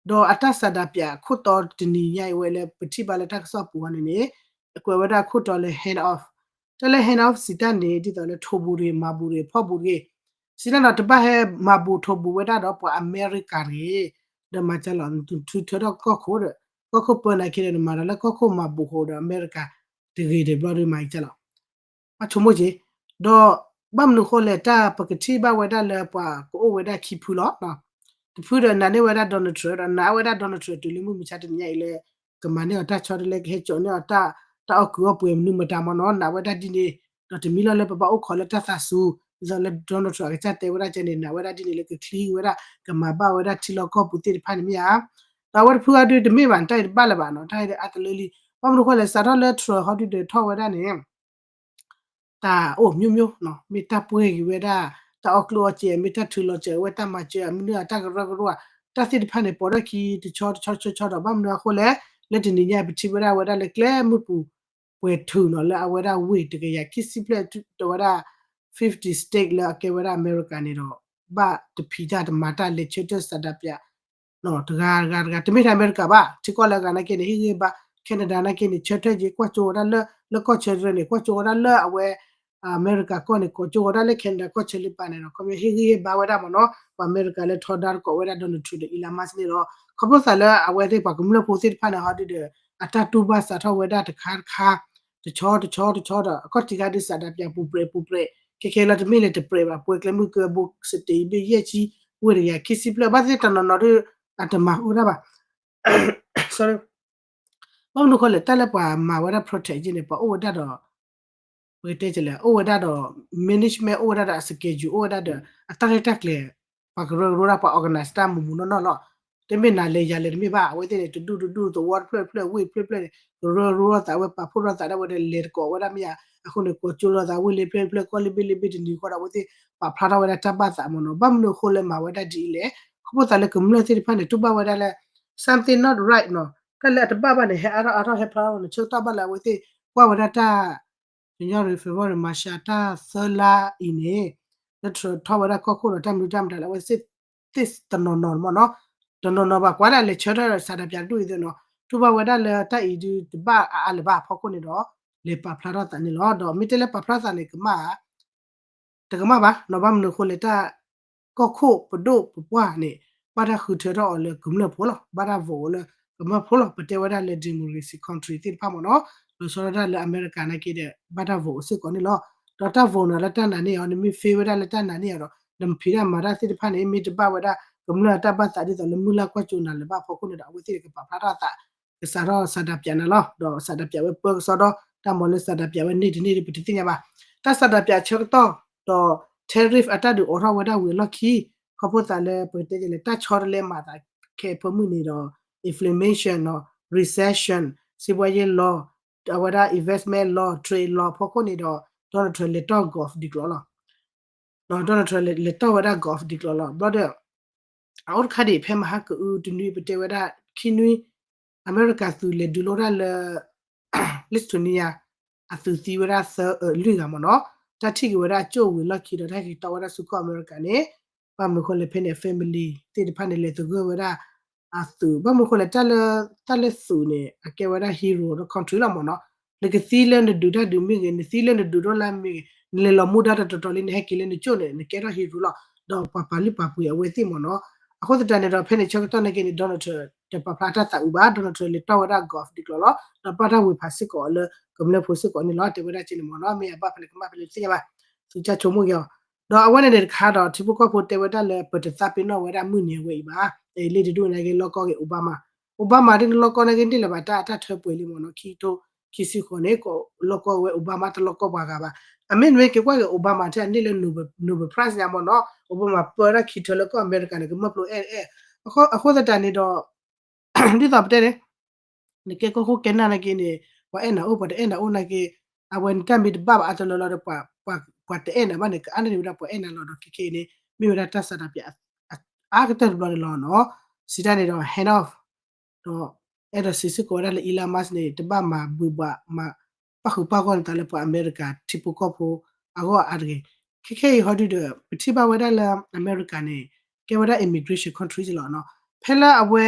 ဒီးအတၢ်စးဒးပၠးအခိၣ်တီတနံၤညါအံၤဝဲလၢပထံၣ်ဘၣ်လၢတၢ်ကစီၣ်ပူၤအီၤန့ၣ်န့ၣ်, အကွဲးဝဲဒၣ်အခိၣ်တီလၢ hand off, တၢ်လၢ hand off စံးတၢ်န့ၣ် ဒ်သိးလၢထိးဘူးတဂ့ၤ မၤဘူးတဂ့ၤ ဖီၣ်ဘူးတဂ့ၤ, စံးတၢ်နီၤ တဘၣ်ဟဲမၤဘူးထိးဘူးဝဲဒၣ်ဒီးပှၤအမဲရကၤတဂ့ၤ, ဒီးမၤကၢ်လီၤ နထုးထၢထီၣ်ကီၢ်ခိၣ်ဒီး ကီၢ်ခိၣ်ပၢနၤခ့ဒီး နမၤဒီးလၢကီၢ်ခိၣ်မၤဘူးဃိဒီးအမဲရကၤတဂ့ၤဒီးဘျီဒီးမၤကၢ်လီၤ အဆိကမိၣ်က့ၤ, ဒီးဘၣ်မနုၤအဃိလဲၣ် တၢ်ပကထံၣ်ဘၣ်ဝဲဒၣ်လၢပှၤကအိၣ်ဝဲဒၣ်ခံဖုလီၤ. တဖုဒီးနာ်န့ၢ်ဝဲဒၣ် Donald Trump ဒီးနာ်ဝဲဒၣ် Donald Trump တုၤလၢမုၢ်မဆါတနံၤညါအံၤလၢ ကမၤန့ၢ်အီၤတၢ်ဆီတလဲ ကဟဲစိာ်န့ၢ်အီၤ တၢ်အီၣ်ကုးအီၣ်ပှဲၤမနုၤမတၤမ့ၢ်နီၤ နာ်ဝဲဒၣ်ဒ်န့ၣ်, ဒီးတမံၤလီၤလၢပဘၣ်အိၣ်ခိးလၢတၢ်သးစူၤ, ဒ်သိးလၢ Donald Trump အကစၢ်တဲဝဲဒၣ်ကဲန့ၣ် နာ်ဝဲဒၣ်ဒ်န့ၣ်လၢကချံဝဲဒၣ် ကမၤဘၣ်ဝဲဒၣ်ထံလီၢ်ကီၢ်ပူၤသ့ၣ်တဖၣ်န့ၣ်မ့ၢ်ဧါ. ဒီးအဝဲတဖုအဒုတမ့ၢ်ဘၣ် တၢ်အံၤတဘၣ်လၢၤဘၣ်နီၤ တၢ်အံၤဒီးအါတလၢလံ. ဘၣ်မနုၤအဃိလဲၣ် စးထီၣ်လၢ Trump ဟီဒုဒီးထီၣ်ဝဲဒၣ်န့ၣ် တၢ်အိၣ်မျိုးမျိုးနီၤ မ့ၢ်တၢ်ပှဲၤက့ၤဝဲဒၣ် တၢ်အီၣ်ကျိၣ်အီၣ်စဲး မ့ၢ်တၢ်ထုးလီၤစၢၤဝဲတၢ်မၤစၢၤ မနုၤအတၢ်ကရၢကရိ တၢ်သ့ၣ်တဖၣ်န့ၣ် ပိာ်ထီၣ်ခံတဆီတဆီတဆီဒီး ဘၣ်မနုၤအဃိလဲၣ် လၢတနံၤညါပထံၣ်ဝဲဒၣ်ဝဲဒၣ်လၢကျဲမုၢ်ပူၤ ပှဲၤထုးနီၤ လၢအဝဲဒၣ်ဝ့ၢ်တကယၤခံဆံဖျၢၣ် ဒီးဝဲဒၣ် fifty state လၢအကဲဝဲဒၣ်အမဲရကၤန့ၣ်ဒီး ဘၣ်တဖံးတၢ်တမၤတၢ်လဲၤဆၢထၢၣ်စးဒးပၠး တဂၤတဂၤတဂၤ တမ့ၢ်ထဲအမဲရကၤဘၣ် ထံကီၢ်လၢအဂၤနာ်က့န့ၣ် ဟ့ၣ်ဂံၢ်ဟ့ၣ်ဘါ Canada နာ်က့န့ၣ် ဆၢထၢၣ်က့ၤ ကွၢ်ကၠိဝဲဒၣ်လၢ လၢကီၢ်ဆၢတရၢန့ၣ် ကွၢ်ကၠိဝဲဒၣ်လၢအဝဲ အမဲရကၤကီၢ်န့ၣ် ကိးကၠိဝဲဒၣ်လၢ Canada ကီၢ်ဆၢလၢပၢ်န့ၣ်ဒီး ခီပညီဟ့ၣ်ဂံၢ်ဟ့ၣ်ဘါဝဲဒၣ်မ့ၢ်နီၤ ပှၤအမဲရကၤလၢထီဒါတကိးဝဲဒၣ် Donald Trump ဒီး Elon Musk န့ၣ်လီၤ. ခီဖျိသးလၢအဝဲသ့ၣ်ပှၤကမျၢၢ်ဖိသ့ၣ်တဖၣ်န့ၣ် ဟီဒုဒီး အတၢ်တူၢ်ဘၣ်စးထီၣ်ဝဲဒၣ်တခါတခါ တဆီတဆီတဆီဒီး အခီၣ်ထံးခါဒုးစးဒးပၠးပူၤပြဲးပူၤပြဲး ခဲခဲလၢတမ့ၢ်လၢတပြဲးဘၣ် ပှဲၤကျဲမုၢ်ကၢဘိ state ဘ့ၣ်ယဲၢ်ဆံ ဝ့ၢ်တကယၤခံဆံဖျၢၣ် ဘၣ်သ့ၣ်တနီၤနီၤဒုး အတမၤဃုာ်တၢ်ဘၣ် ဘၣ်မနုၤအဃိလဲၣ် တၢ်လၢပှၤမၤဝဲဒၣ် protect က့န့ၣ် ပှၤအိၣ်ဝဲဒၣ်ဒီး ပကတဲလဲၣ် အိၣ်ဝဲဒၣ်ဒီး management အိၣ်ဝဲဒၣ်ဒီးအ schedule အိၣ်ဝဲဒၣ်ဒီး အတၢ်ရဲၣ်တၢ်ကျဲၤ ပှၤကရၢကရိဒၣ်ပှၤ organize တၢ်မူးမူးနီၢ်နီၢ်လီၤ. တမ့ၢ်နၤလဲၤယၤလဲၤတမ့ၢ်ဘၣ် အဝဲသ့ၣ်န့ၣ် တဒူၣ်တဒူၣ်သဝီတဖျၢၣ်တဖျၢၣ် ဝ့ၢ်တဖျၢၣ်တဖျၢၣ်န့ၣ် ကရၢကရိလိာ်သးဝဲ ပာ်ဖှိၣ်လိာ်သးဒၣ်ဝဲဒီး လဲၤတကိးဝဲဒၣ်မ့ၢ်ဧါ. အဃိန့ၣ် ကိးကၠိလိာ်သးဝ့ၢ်လၢဖျၢၣ်တဖျၢၣ် ကီၢ်လၢဘ့ၣ်လၢဘ့ၣ်တနံၤဃီဒီး အဝဲသ့ၣ်ပာ်ဖျါထီၣ်ဝဲဒၣ်တၢ်ဘၣ်သးမ့ၢ်နီၤ. ဘၣ်မနုၤအဃိလၢမၤဝဲဒၣ်ဒ်အံၤလဲၣ်. ခီဖျိသးလၢကမျၢၢ်သ့ၣ်တဖၣ်န့ၣ် တူၢ်ဘၣ်ဝဲဒၣ်လၢ something not right နီၤ တၢ်လၢအတဘၣ်ဘၣ်န့ၣ် ဟဲအါထီၣ်အါထီၣ်ဟဲဖျါထီၣ်န့ၣ် ဆၢကတီၢ်ဘၣ်လၢအဝဲသ့ၣ်ကွၢ်ဝဲဒၣ်တၢ် January February March တၢ်သၢလါအံၤန့ၣ် လၢ Trump ထီၣ်ဝဲဒၣ်ကီၢ်ခိၣ်ဒီးတၢ်မနုၤတၢ်မတၤလၢ အဝဲသ့ၣ်သ့ၣ်တနီၤနီၤမ့ၢ်နီၤ တနီၤနီၤဘၣ်ကွၢ်ဒၣ်လဲၤဆၢထၢၣ်စးဒးပၠးတဒူၣ်အံၤသ့ၣ်နီၤ တူၢ်ဘၣ်ဝဲဒၣ်လၢတၢ်အံၤဒုးတဘၣ်အါအါလၢၤဘၣ်အဖီခိၣ်န့ၣ်ဒီး လဲၤပာ်ဖျါထီၣ်သးန့ၣ်လီၤ. ဒီးမ့ၢ်တဲလၢပာ်ဖျါထီၣ်သးန့ၣ် ကမၣ် တကမၣ်ဘၣ်နီၤ ဘၣ်မနုၤအဃိလဲၣ် တၢ်ကီၢ်ခိၣ်ပဒိၣ်ပပှၢ်န့ၣ် ဘၣ်တၢ်ဃုထၢထီၣ်အီၤလၢကမျၢၢ်ဖိလီၤ ဘၣ်တၢ် vote အီၤလၢကမျၢၢ်ဖိလီၤ ပတဲဝဲဒၣ်လၢ democracy country သ့ၣ်တဖၣ်မ့ၢ်နီၤ လီၤဆီဒၣ်တၢ်လၢအမဲရကၤနာ်က့ဒီး ဘၣ်တၢ် vote စ့ၢ်ကီးန့ၣ်လီၤ. ဒီးတၢ် vote နၤလၢတၢ်နာ်န့ၢ်အီၤ နမ့ၢ် fail ဝဲဒၣ်လၢတၢ်နာ်န့ၢ်အီၤဒီး နဖံးတၢ်မၤတၢ်သ့ၣ်တဖၣ်န့ၣ် မ့ၢ်တဘၣ်ဝဲဒၣ်ကမျၢၢ်အတၢ်ဘၣ်သးဒ်သိးလၢမုၢ်လၢ်ကွၢ်ကၠိနၤလၢၤဘၣ်အဖီခိၣ်န့ၣ်ဒီး အဝဲသ့ၣ်န့ၣ်ကပာ်ဖျါထီၣ်သး ကစးထီၣ်စးဒးပၠးနၤလီၤ. ဒီးစးဒးပၠးဝဲပၢကစီဒီ တၢ်မၤလၢစးဒးပၠးဝဲန့ၢ်တန့ၢ်ဒီးပတသ့ၣ်ညါဘၣ်. တၢ်စးဒးပၠးဆၢကတီၢ် ဒီး tariff အတၢ်ဒုးအိးထီၣ်ဝဲဒၣ်ဝံၤအလီၢ်ခံ ခီဖျိသးလၢပကတဲလဲၣ် တၢ်ဆီတလဲမၤသးခဲအံၤဖၢမုၢ်န့ၣ်ဒီး inflation နီၤ recession စံးဘှါယဲၢ်လီၤ အဝဲဒၣ် investment လီၤ trade လီၤအဖီခိၣ်န့ၣ်ဒီး Donald Trump လဲၤတီၢ် golf ဒံးကျီၤလီၤ. ဒီး Donald Trump လဲၤတီၢ်ဝဲဒၣ် golf ဒံးကျီၤလီၤ. ဘျီဒီး အအိၣ်တခါဒံး ဖဲမဟါကအုတနွံ ပတဲဝဲဒၣ် ခံနွံ အမဲရကၤသုးလဲၤဒုးလိတၢ်လၢ Lithuania အသုးသံဝဲဒၣ်သၢအၢလွံၢ်ဂၤမ့ၢ်နီၤ. တၢ်ထံၣ်က့ၤဝဲဒၣ်အကၠိၣ်ဝံၤလီၢ်ခံဒီး တၢ်က့ၤတီၢ်ဝဲဒၣ်ဆူကီၢ်အမဲရကၤန့ၣ် ဘၣ်မနုၤဃိလဲၣ် ဖဲန့ၣ် family သ့ၣ်တဖၣ်န့ၣ် လဲၤသဂၢၢ်ဝဲဒၣ်အသုး ဘၣ်မနုၤဃိလဲၣ် တၢ်လၢ တၢ်လၢသုးန့ၣ် အကဲဝဲဒၣ် hero ဒီး country လီၤမ့ၢ်နီၤ. နကသံလၢနဒုးတၢ်ဒုးမ့ၢ်ဂ့ၤ နသံလၢနဒုးဒိၣ်လၢ်မ့ၢ်ဂ့ၤ နလဲၤလီၤမူဒါတတီၤတီၤလံ နဟဲက့ၤလၢနကၠိၣ်န့ၣ် နကဲထီၣ် hero လီၤ. ဒီးပှၤပာ်လုၢ်ပာ်ပှ့ၤအဝဲသ့ၣ်မ့ၢ်နီၤ. အဃိသတးန့ၣ်ဒီး ဖဲန့ၣ်ဆၢကတီၢ်နာ်က့န့ၣ် Donald Trump တပာ်ဖျါတၢ်သးအုးဘၣ် Donald Trump လဲၤတီၢ်ဝဲဒၣ် golf ဒံးကျီၤလီၤ. ဒီးပာ်တၢ်ဝ့ၤဖးစ့ၢ်ကီးလၢကမျၢၢ်ဖိစ့ၢ်ကီးန့ၣ်လီၤ. တဲဝဲဒၣ်က့န့ၣ်မ့ၢ်နီၤ မ့ၢ်အဘၣ်ဖဲလဲၣ်ကမၣ်ဖဲလဲၣ်တသ့ၣ်ညါဘၣ်. သုကစၢ်ဆိကမိၣ်က့ၤအီၤ, ဒီးအဝဲန့ၣ်န့ၣ်တခါဒီး ထံဖိကီၢ်ဖိတဲဝဲဒၣ်လၢ ပတသးပ့ၤနီၣ်ဝဲဒၣ်မုၢ်နံၤအဝဲအံၤဘၣ်, လ့ၣ်တဒူၣ်နာ်က့ လီၢ်ကီၢ်က့ၤ Obama, Obama ဒ်န့ၣ် လီၢ်ကီၢ်နာ်က့ န့ၢ်လၢၤဘၣ်တၢ်အတၢ်ထၢပှဲၤလံမ့ၢ်နီၤ, ခံကထိခံဆံဃိးန့ၣ် လီၢ်ကီၢ်ဝဲ Obama တလီၢ်ကီၢ်ပှၤဂၤဘၣ်, အမ့ၢ်နမ့ၢ်က့ၤကွၢ်က့ၤ Obama ထဲန့ၢ်လၢ Nobel Prize ညါမ့ၢ်နီၤ, Obama ပၢဝဲဒၣ်ခံထၢလၢကီၢ်အမဲရကၤန့ၣ် ကမၢဖျိအဲၣ်အဲၣ်, အဃိသတးန့ၣ်ဒီး ဒ်သိးပတဲန့ၣ် နကဲကီၢ်ခိၣ်ကဲနၢ်နာ်က့န့ၣ် ပှၤအဲၣ်နၤအိၣ် ပှၤတအဲၣ်နၤအိၣ်နာ်က့, အဝဲနတၢ်မ့ၢ်တဘၣ်ဘၣ်အါတလၢလီၤဒီး ပှၤတအဲၣ်နၤဘၣ်န့ၣ် ကအါန့ၢ်ဝဲဒၣ်ပှၤအဲၣ်နၤလီၤဒီး ခဲခဲအံၤန့ၣ် မ့ၢ်ဝဲဒၣ်တၢ်စးတၢ်ပျး အါကတၢၢ်တဘျီန့ၣ်လီၤနီၤ, စံးတၢ်န့ၣ်ဒီး hand off ဒီး အဲၣ်ဒိးစံးစ့ၢ်ကီးဝဲဒၣ်လၢ Elon Musk န့ၣ် တဘၣ်မၤဘှံးဘှးမၤ ပၣ်ဃုာ်ပၣ်ဂီၢ်နသးလၢပှၤအမဲရကၤထံဖိကီၢ်ဖိအဂီၢ်အါတဂ့ၤ, ခဲခဲအံၤဟီဒုဒီး ပထံၣ်ဘၣ်ဝဲဒၣ်လၢအမဲရကၤန့ၣ် ကဲဝဲဒၣ် immigration country လီၤနီၤ, ဖဲလၢအဝဲ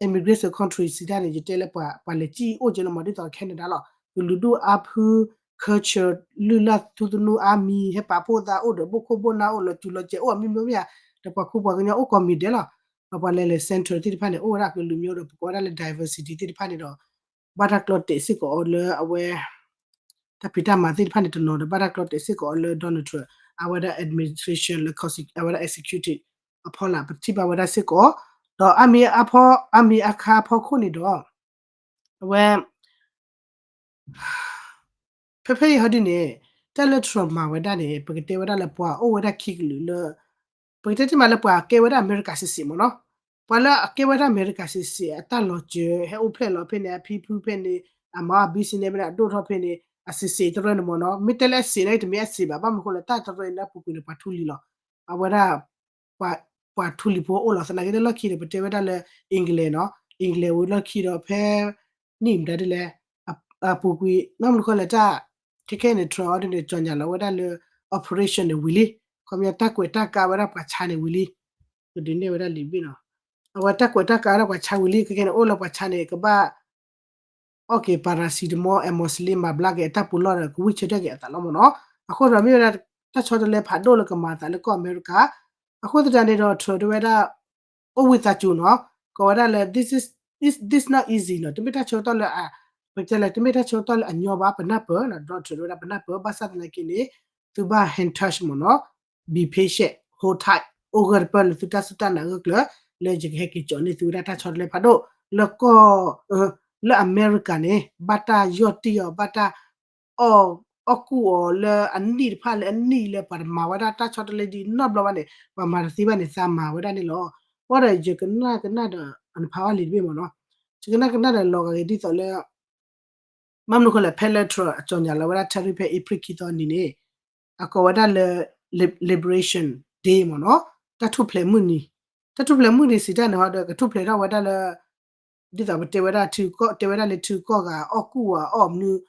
immigration country စံးတၢ်န့ၣ် ယတဲလၢပှၤလဲၤစံၣ်အိၣ်က့လီၤမး ဒ်သိး Canada လီၤ, ကလုာ်ဒူၣ်အါဖု culture လုၢ်လၢ်ထူသနူအါမံၤ ဟဲပာ်ဖှိၣ်သးအိၣ်ဒီး ဘိၣ်ခိၣ်ဘိၣ်နၢ်အိၣ်လၢ တူၤလီၤစဲးအိၣ်အမံၤမံၤမ့ၢ်ဧါ, ဒီးပှၤခူပှၤကညီအိၣ်ကိးမံၤဒဲးလီၤ, ဒီးပှၤလဲၤလဲၤ center သ့ၣ်တဖၣ်န့ၣ် အိၣ်ဝဲဒၣ်ကလုာ်မံၤဒီး ပကိးဝဲဒၣ်လၢ diversity သ့ၣ်တဖၣ်န့ၣ်ဒီး ဘၣ်တၢ်ကျီတဲာ်စ့ၢ်ကီးအီၤလၢအဝဲ တၢ်ဖံးတၢ်မၤသ့ၣ်တဖၣ်န့ၣ်တနီၤဒီး ဘၣ်တၢ်ကျီတဲာ်စ့ၢ်ကီးအီၤလၢ Donald Trump အဝဲဒၣ် administration လၢ အဝဲဒၣ် executive အဖီလာ် ပထံၣ်ဘၣ်ဝဲဒၣ်စ့ၢ်ကီး, ဒီးအါမံၤအါဖီ အါမံၤအခါအဖီခိၣ်န့ၣ်ဒီး အဝဲ ဖဲဖဲအံၤဟီဒုန့ၣ် တၢ်လၢ Trump မၤဝဲဒၣ်န့ၣ် ပကတဲဝဲဒၣ်လၢပှၤအိၣ်ဝဲဒၣ်ခံကလုာ်လၢ ပကတဲတ့ၢ်မးလၢပှၤကဲဝဲဒၣ်အမဲရကၤစံးစ့းမ့ၢ်နီၤ, ပှၤလၢအကဲဝဲဒၣ်အမဲရကၤစံးစ့း အတၢ်လီၤစၢၤ ဟဲအိၣ်ဖျဲၣ်လီၤဖဲန့ၣ် အဖံဖုဖဲန့ၣ် အမၤအ business ဖဲန့ၣ် အဒိၣ်ထီၣ်ဖဲန့ၣ် အစံးစ့းတရၢန့ၣ်မ့ၢ်နီၤ, မ့ၢ်တဲလၢအစံးန့ၣ် တမ့ၢ်အစံးဘၣ်, ဘၣ်မနုၤဃိလဲၣ် တၢ်တရၢန့ၣ် လၢအပူၤကွံာ်န့ၣ် ပှၤထူလံၤလီၤ, အဝဲဒၣ် ပှၤထူလံၤဖိအိၣ်လီၤ, သနာ်က့လၢလီၢ်ခံန့ၣ် ပတဲဝဲဒၣ်လၢ England နီၤ, England ဝံၤလီၢ်ခံဒီးဖဲ နံၣ်မတၤဒ်လဲၣ် အပူၤကွံာ် ဘၣ်မနုၤဃိလဲၣ်တၢ် ခဲခဲန့ၣ် Trump အီၤဒ်န့ၣ် ကၠီၣ်ညါလီၤဝဲဒၣ်လၢ operation န့ၣ်ဝံၤလံ, ခီပညီတၢ်ကွဲးတၢ်ကါဝဲဒၣ်ပှၤဆါန့ၣ်ဝံၤလံ, ကဒုးနဲၣ်ဝဲဒၣ်လံာ်ဘ့ၣ်နီၤ, အဝဲတၢ်ကွဲးတၢ်ကါဝဲဒၣ်ပှၤဆါဝံၤလံ, ခဲခဲန့ၣ် အိၣ်လၢပှၤဆါန့ၣ် ကဘၣ် အီၣ်က့ၤ paracetamol အ Muslim မၤဘျါက့ၤအတၢ်ပူၤလီၢ်ဒီး ကဝံၣ်ဆၢထၢၣ်က့ၤအသးလီၤမ့ၢ်နီၤ, အဃိဒီးမ့ၢ်ဝဲဒၣ် တၢ်ဆီတလဲဖးဒိၣ်လၢကမၤအသးလၢကီၢ်အမဲရကၤ, အဃိသတးန့ၣ်ဒီး Trump တဲဝဲဒၣ် အိၣ်ဝံသးစူၤနီၤ, ကိးဝဲဒၣ်လၢ this is, this, this not easy နီၤ, တမ့ၢ်တၢ်ဆၢကတီၢ်လၢ ပတဲလဲၣ် တမ့ၢ်တၢ်ဆၢကတီၢ်လၢအညီဘၣ်, ပနၢ်ပၢၢ်နီၤ, Donald Trump တဲဝဲဒၣ်ပနၢ်ပၢၢ်, ဘၣ်ဆၣ်သနာ်က့န့ၣ် သုဘၣ် hang tough မ့ၢ်နီၤ, be patient, hold tight, အိၣ်ဂၢၢ်တပၢၢ်လၢသုတၢ်စူၢ်တၢ်နာ်အဂၢၢ်ကျၢၤ, လၢယကဟဲက့ၤကၠီန့ၢ်သုဝဲဒၣ်တၢ်ဆီတလဲဖးဒိၣ် လၢကီၢ် လၢအမဲရကၤန့ၣ် ဘၣ်တၢ်ယီၢ်တံၢ်အီၤ ဘၣ်တၢ် အီၣ်ကူၣ်အီၤလၢအနံၣ်တဖၣ်လၢအနံၣ်လၢပှၤတမၤဝဲဒၣ်တၢ်ဆီတလဲဒ်နီတဘျီဘၣ်န့ၣ် ပှၤမၤတသ့ဘၣ်န့ၣ် သးမၤဝဲဒၣ်န့ၣ်လီၤ. ဘၣ်ဒီးယကနၣ်ကနၣ်ဒီး အနဖးအီၣ်လံာ်တဘ့ၣ်မ့ၢ်နီၤ, ယကနၣ်ကနၣ်ဒီးလီၤဂာ်ဂ့ၤဒ်သိးလၢ ဘၣ်မနုၤဃိလဲၣ် ဖဲလၢ Trump အကၠီၣ်ညါလီၤဝဲဒၣ် tariff ဖဲ April ခံသီနံၤန့ၣ် အကိးဝဲဒၣ်လၢ Liberation Day မ့ၢ်နီၤ, တၢ်ထူၣ်ဖျဲးမုၢ်နံၤ, တၢ်ထူၣ်ဖျဲးမုၢ်နံၤစံးတၢ်န့ၣ်ဟီဒီး ကထူၣ်ဖျဲးထီၣ်ဝဲဒၣ်လၢ ဒ်သိးပတဲဝဲဒၣ်ထံကီၢ် တဲဝဲဒၣ်လၢထံကီၢ်ဂၤ အီၣ်ကူၣ်အီၤအီၣ်မနုၤ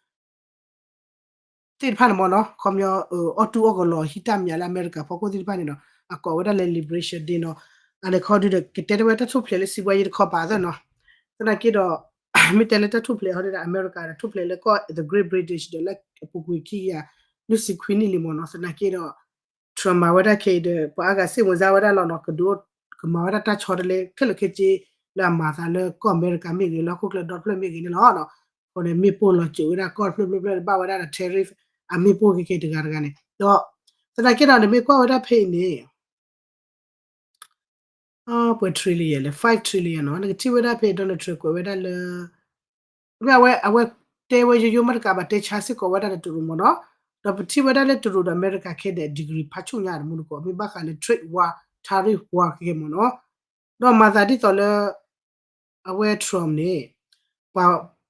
သ့ၣ်တဖၣ်န့ၣ်မ့ၢ်နီၤ, ခီပညီ အီၣ်တူၢ်အီၣ်ကလီၤဟံးတၢ်မံၤလၢအမဲရကၤဖီခိၣ်သ့ၣ်တဖၣ်န့ၣ်ဒီး အကိးဝဲဒၣ်လၢ Liberation Day နီၤ, အန့ၣ်ခီဒုဒီး ကတဲတဝဲတၢ်ထူၣ်ဖျဲးလၢစံးဘှါယံၤတခီပၤသၢနီၤ, သနာ်က့ဒီး မ့ၢ်တဲလၢတၢ်ထူၣ်ဖျဲးဟီဒုဒီး အမဲရကၤဒီးထူၣ်ဖျဲးလၢကီၢ် The Great British ဒီးလၢအပူၤကွံာ်ခံကယၤ နွံဆံခွံနံၣ်လံမ့ၢ်နီၤ, သနာ်က့ဒီး Trump မၤဝဲဒၣ်ခဲအံၤဒီး ပှၤအါဂၤစ့ၣ်မုၢ်စါဝဲဒၣ်လီၤနီၤ, ကဒိးကမၤဝဲဒၣ်တၢ်ဆီတလဲခဲလၢာ်ခဲဆ့ လၢအမၤသးလၢကီၢ်အမဲရကၤမ့ၢ်ဂ့ၤ လၢဟီၣ်ခိၣ်ချၢဒီဖျၢၣ်မ့ၢ်ဂ့ၤန့ၣ်လီၤ. အဃိန့ၣ် မ့ၣ်ပိၢ်လီၤစၢၤဝဲဒၣ်ကီၢ်တဖျၢၣ်ဖျၢၣ်ဖျၢၣ် ဘၣ်ဝဲဒၣ်ဒီး tariff အမ့ၣ်ပိၢ်ခဲကဲတဂၤတဂၤန့ၣ် ဒီး သနာ်က့ဒီး နမ့ၢ်ကွၢ်ဝဲဒၣ်ဖဲအံၤန့ၣ် ပှဲၤ trillion လဲၣ် five trillion နီၤ, နကထံၣ်ဝဲဒၣ်ဖဲ Donald Trump ကွဲးဝဲဒၣ်လၢ မ့ၢ်အဝဲ အဝဲတဲဝဲယိယိမ့ၢ်တကးဘၣ် တဲဆါစ့ၢ်ကီးဝဲဒၣ်ဒီးတရူးမ့ၢ်နီၤ, ဒီးပထံၣ်ဝဲဒၣ်လၢတရူးဒီးအမဲရကၤခဲဒီး degree ဖးဆူၣ်ညါတမူတကိး မ့ၢ်ဘၣ်ဃးလၢ trade war, tariff war ခဲခဲမ့ၢ်နီၤ, ဒီးမၤသးဒ်သိးလၢ အဝဲ Trump န့ၣ် ပှၤ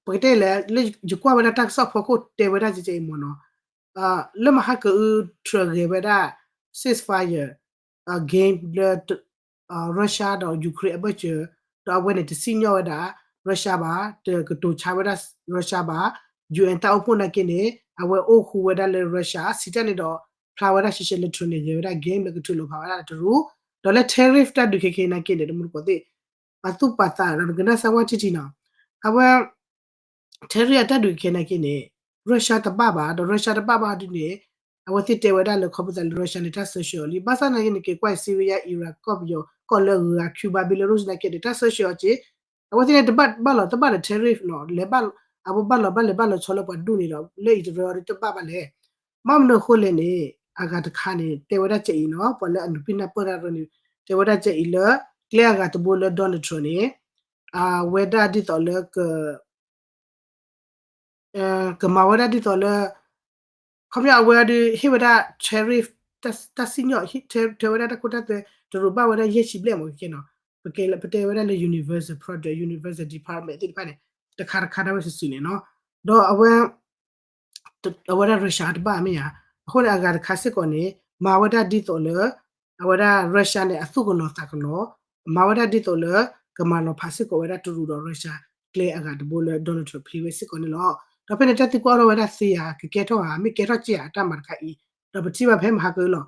ပကတဲလဲၣ် လၢယကွၢ်ဝဲဒၣ်တၢ်ကစီၣ်ဖီခိၣ်တဲဝဲဒၣ်ကဲကဲအံၤမ့ၢ်နီၤ, လၢမဟါကအု Trump ဂဲၤဝဲဒၣ် ceasefire game လၢ Russia ဒီး Ukraine အဘၢၣ်စၢၤ, ဒီးအဝဲန့ၣ်တစံၣ်ညီၣ်ဝဲဒၣ် Russia ဘၣ်, တကတိၤဆါဝဲဒၣ် Russia ဘၣ်, U N တၢ်အိၣ်ဖှိၣ်နာ်က့န့ၣ် အဝဲအိၣ်ဃူဝဲဒၣ်လၢ Russia စံးတၢ်န့ၣ်ဒီး ဖျါဝဲဒၣ်ရှဲရှဲလၢ Trump န့ၣ် ဂဲၤဝဲဒၣ် game လၢကထုးလိာ်ဖးဝဲဒၣ်တရူး, ဒီးလၢ tariff တၢ်ဒုးခဲခဲနာ်က့န့ၣ် တမူတကိးသ့ၣ် အသူၣ်ပာ်သးဒီးကနၣ်စၢ်ဝဲထံထံနီၤ, အဝဲ tariff အတၢ်ဒုးခဲနာ်က့န့ၣ် Russia တဘၣ်ဘၣ်, ဒီး Russia တဘၣ်ဘၣ်ဒ်န့ၣ် အဝဲသ့ၣ်တဲဝဲဒၣ်လၢခီဖျိသးလၢ Russia န့ၣ် တၢ်ဆၢဆှၢအီၤလံ, ဘၣ်ဆၣ်နာ်က့န့ၣ် က့ၤကွၢ် Syria, Iraq ကီၢ်ပယီၤ ကီၢ်လၢအဂုၤအဂၤ Cuba, Belarus နာ်က့န့ၣ် တၢ်ဆၢဆှၢအီၤက့, အဝဲသ့ၣ်န့ၣ် တဘၣ်ဘၣ်လီၤ တဘၣ်ဒီး tariff နီၤ, လဲၤဘၣ် အဝဲဘၣ်လီၤဘၣ်လဲၤဘၣ်လီၤဆီလၢပှၤဒူၣ်န့ၣ်ဒီး လၢအံၤတရၢအီၤဒ်တဘၣ်ဘၣ်လဲၣ်, ဘၣ်မနုၤအဃိလဲၣ်န့ၣ် အဂၤတခါန့ၣ် တဲဝဲဒၣ်ကဲအံၤနီၤ, ပှၤလၢအနုာ်ပံနၢ်ပၢၢ်တၢ်ရၢန့ၣ် တဲဝဲဒၣ်ကဲအံၤလၢ ကျဲအဂၤတဘိလၢ Donald Trump န့ၣ် အဝဲဒၣ်ဒ်သိးလၢက ကမၤဝဲဒၣ်ဒ်သိးလၢ ခီပညီအဝဲဒၣ်ဟ့ၣ်ဝဲဒၣ် tariff တၢ်စံၣ်ညီၣ် တဲဝဲဒၣ်တၢ်ခိတၢ်သွဲ တရူးဘၣ်ဝဲဒၣ်ယဲၢ်ဆံဘျဲၣ်မး ခဲခဲနီၤ, ပကဲလၢပတဲဝဲဒၣ်လၢ universal product, universal department သ့ၣ်တဖၣ်န့ၣ် တခါတခါဒၣ်ဝဲစုာ်စုာ်န့ၣ်နီၤ, ဒီးအဝဲ အဝဲဒၣ် Russia တဘၣ်မ့ၢ်ဧါ, အဃိန့ၣ် အဂၤတခါစ့ၢ်ကီးန့ၣ် မၤဝဲဒၣ်ဒ်သိးလၢ အဝဲဒၣ် Russia န့ၣ် အသူၣ်ကလီၤသးကလီၤ, မၤဝဲဒၣ်ဒ်သိးလၢ ကမၤလီၤဖးစ့ၢ်ကီးဝဲဒၣ်တရူးဒီး Russia ကျဲအဂၤတဘိလၢ Donald Trump ဖျ့ဝဲစ့ၢ်ကီးန့ၣ်လီၤ. ဒီးဖဲန့ၣ် တၢ်သံကွၢ်အိၣ်ထီၣ်ဝဲဒၣ်သ့ဧါ, ကကဲထီၣ်ဧါ, မ့ၢ်ကဲထီၣ်က့ဧါ အတၢ်မၤတခါအံၤ, ဒီးပထံၣ်ဘၣ်ဖဲမဟါကလီၤ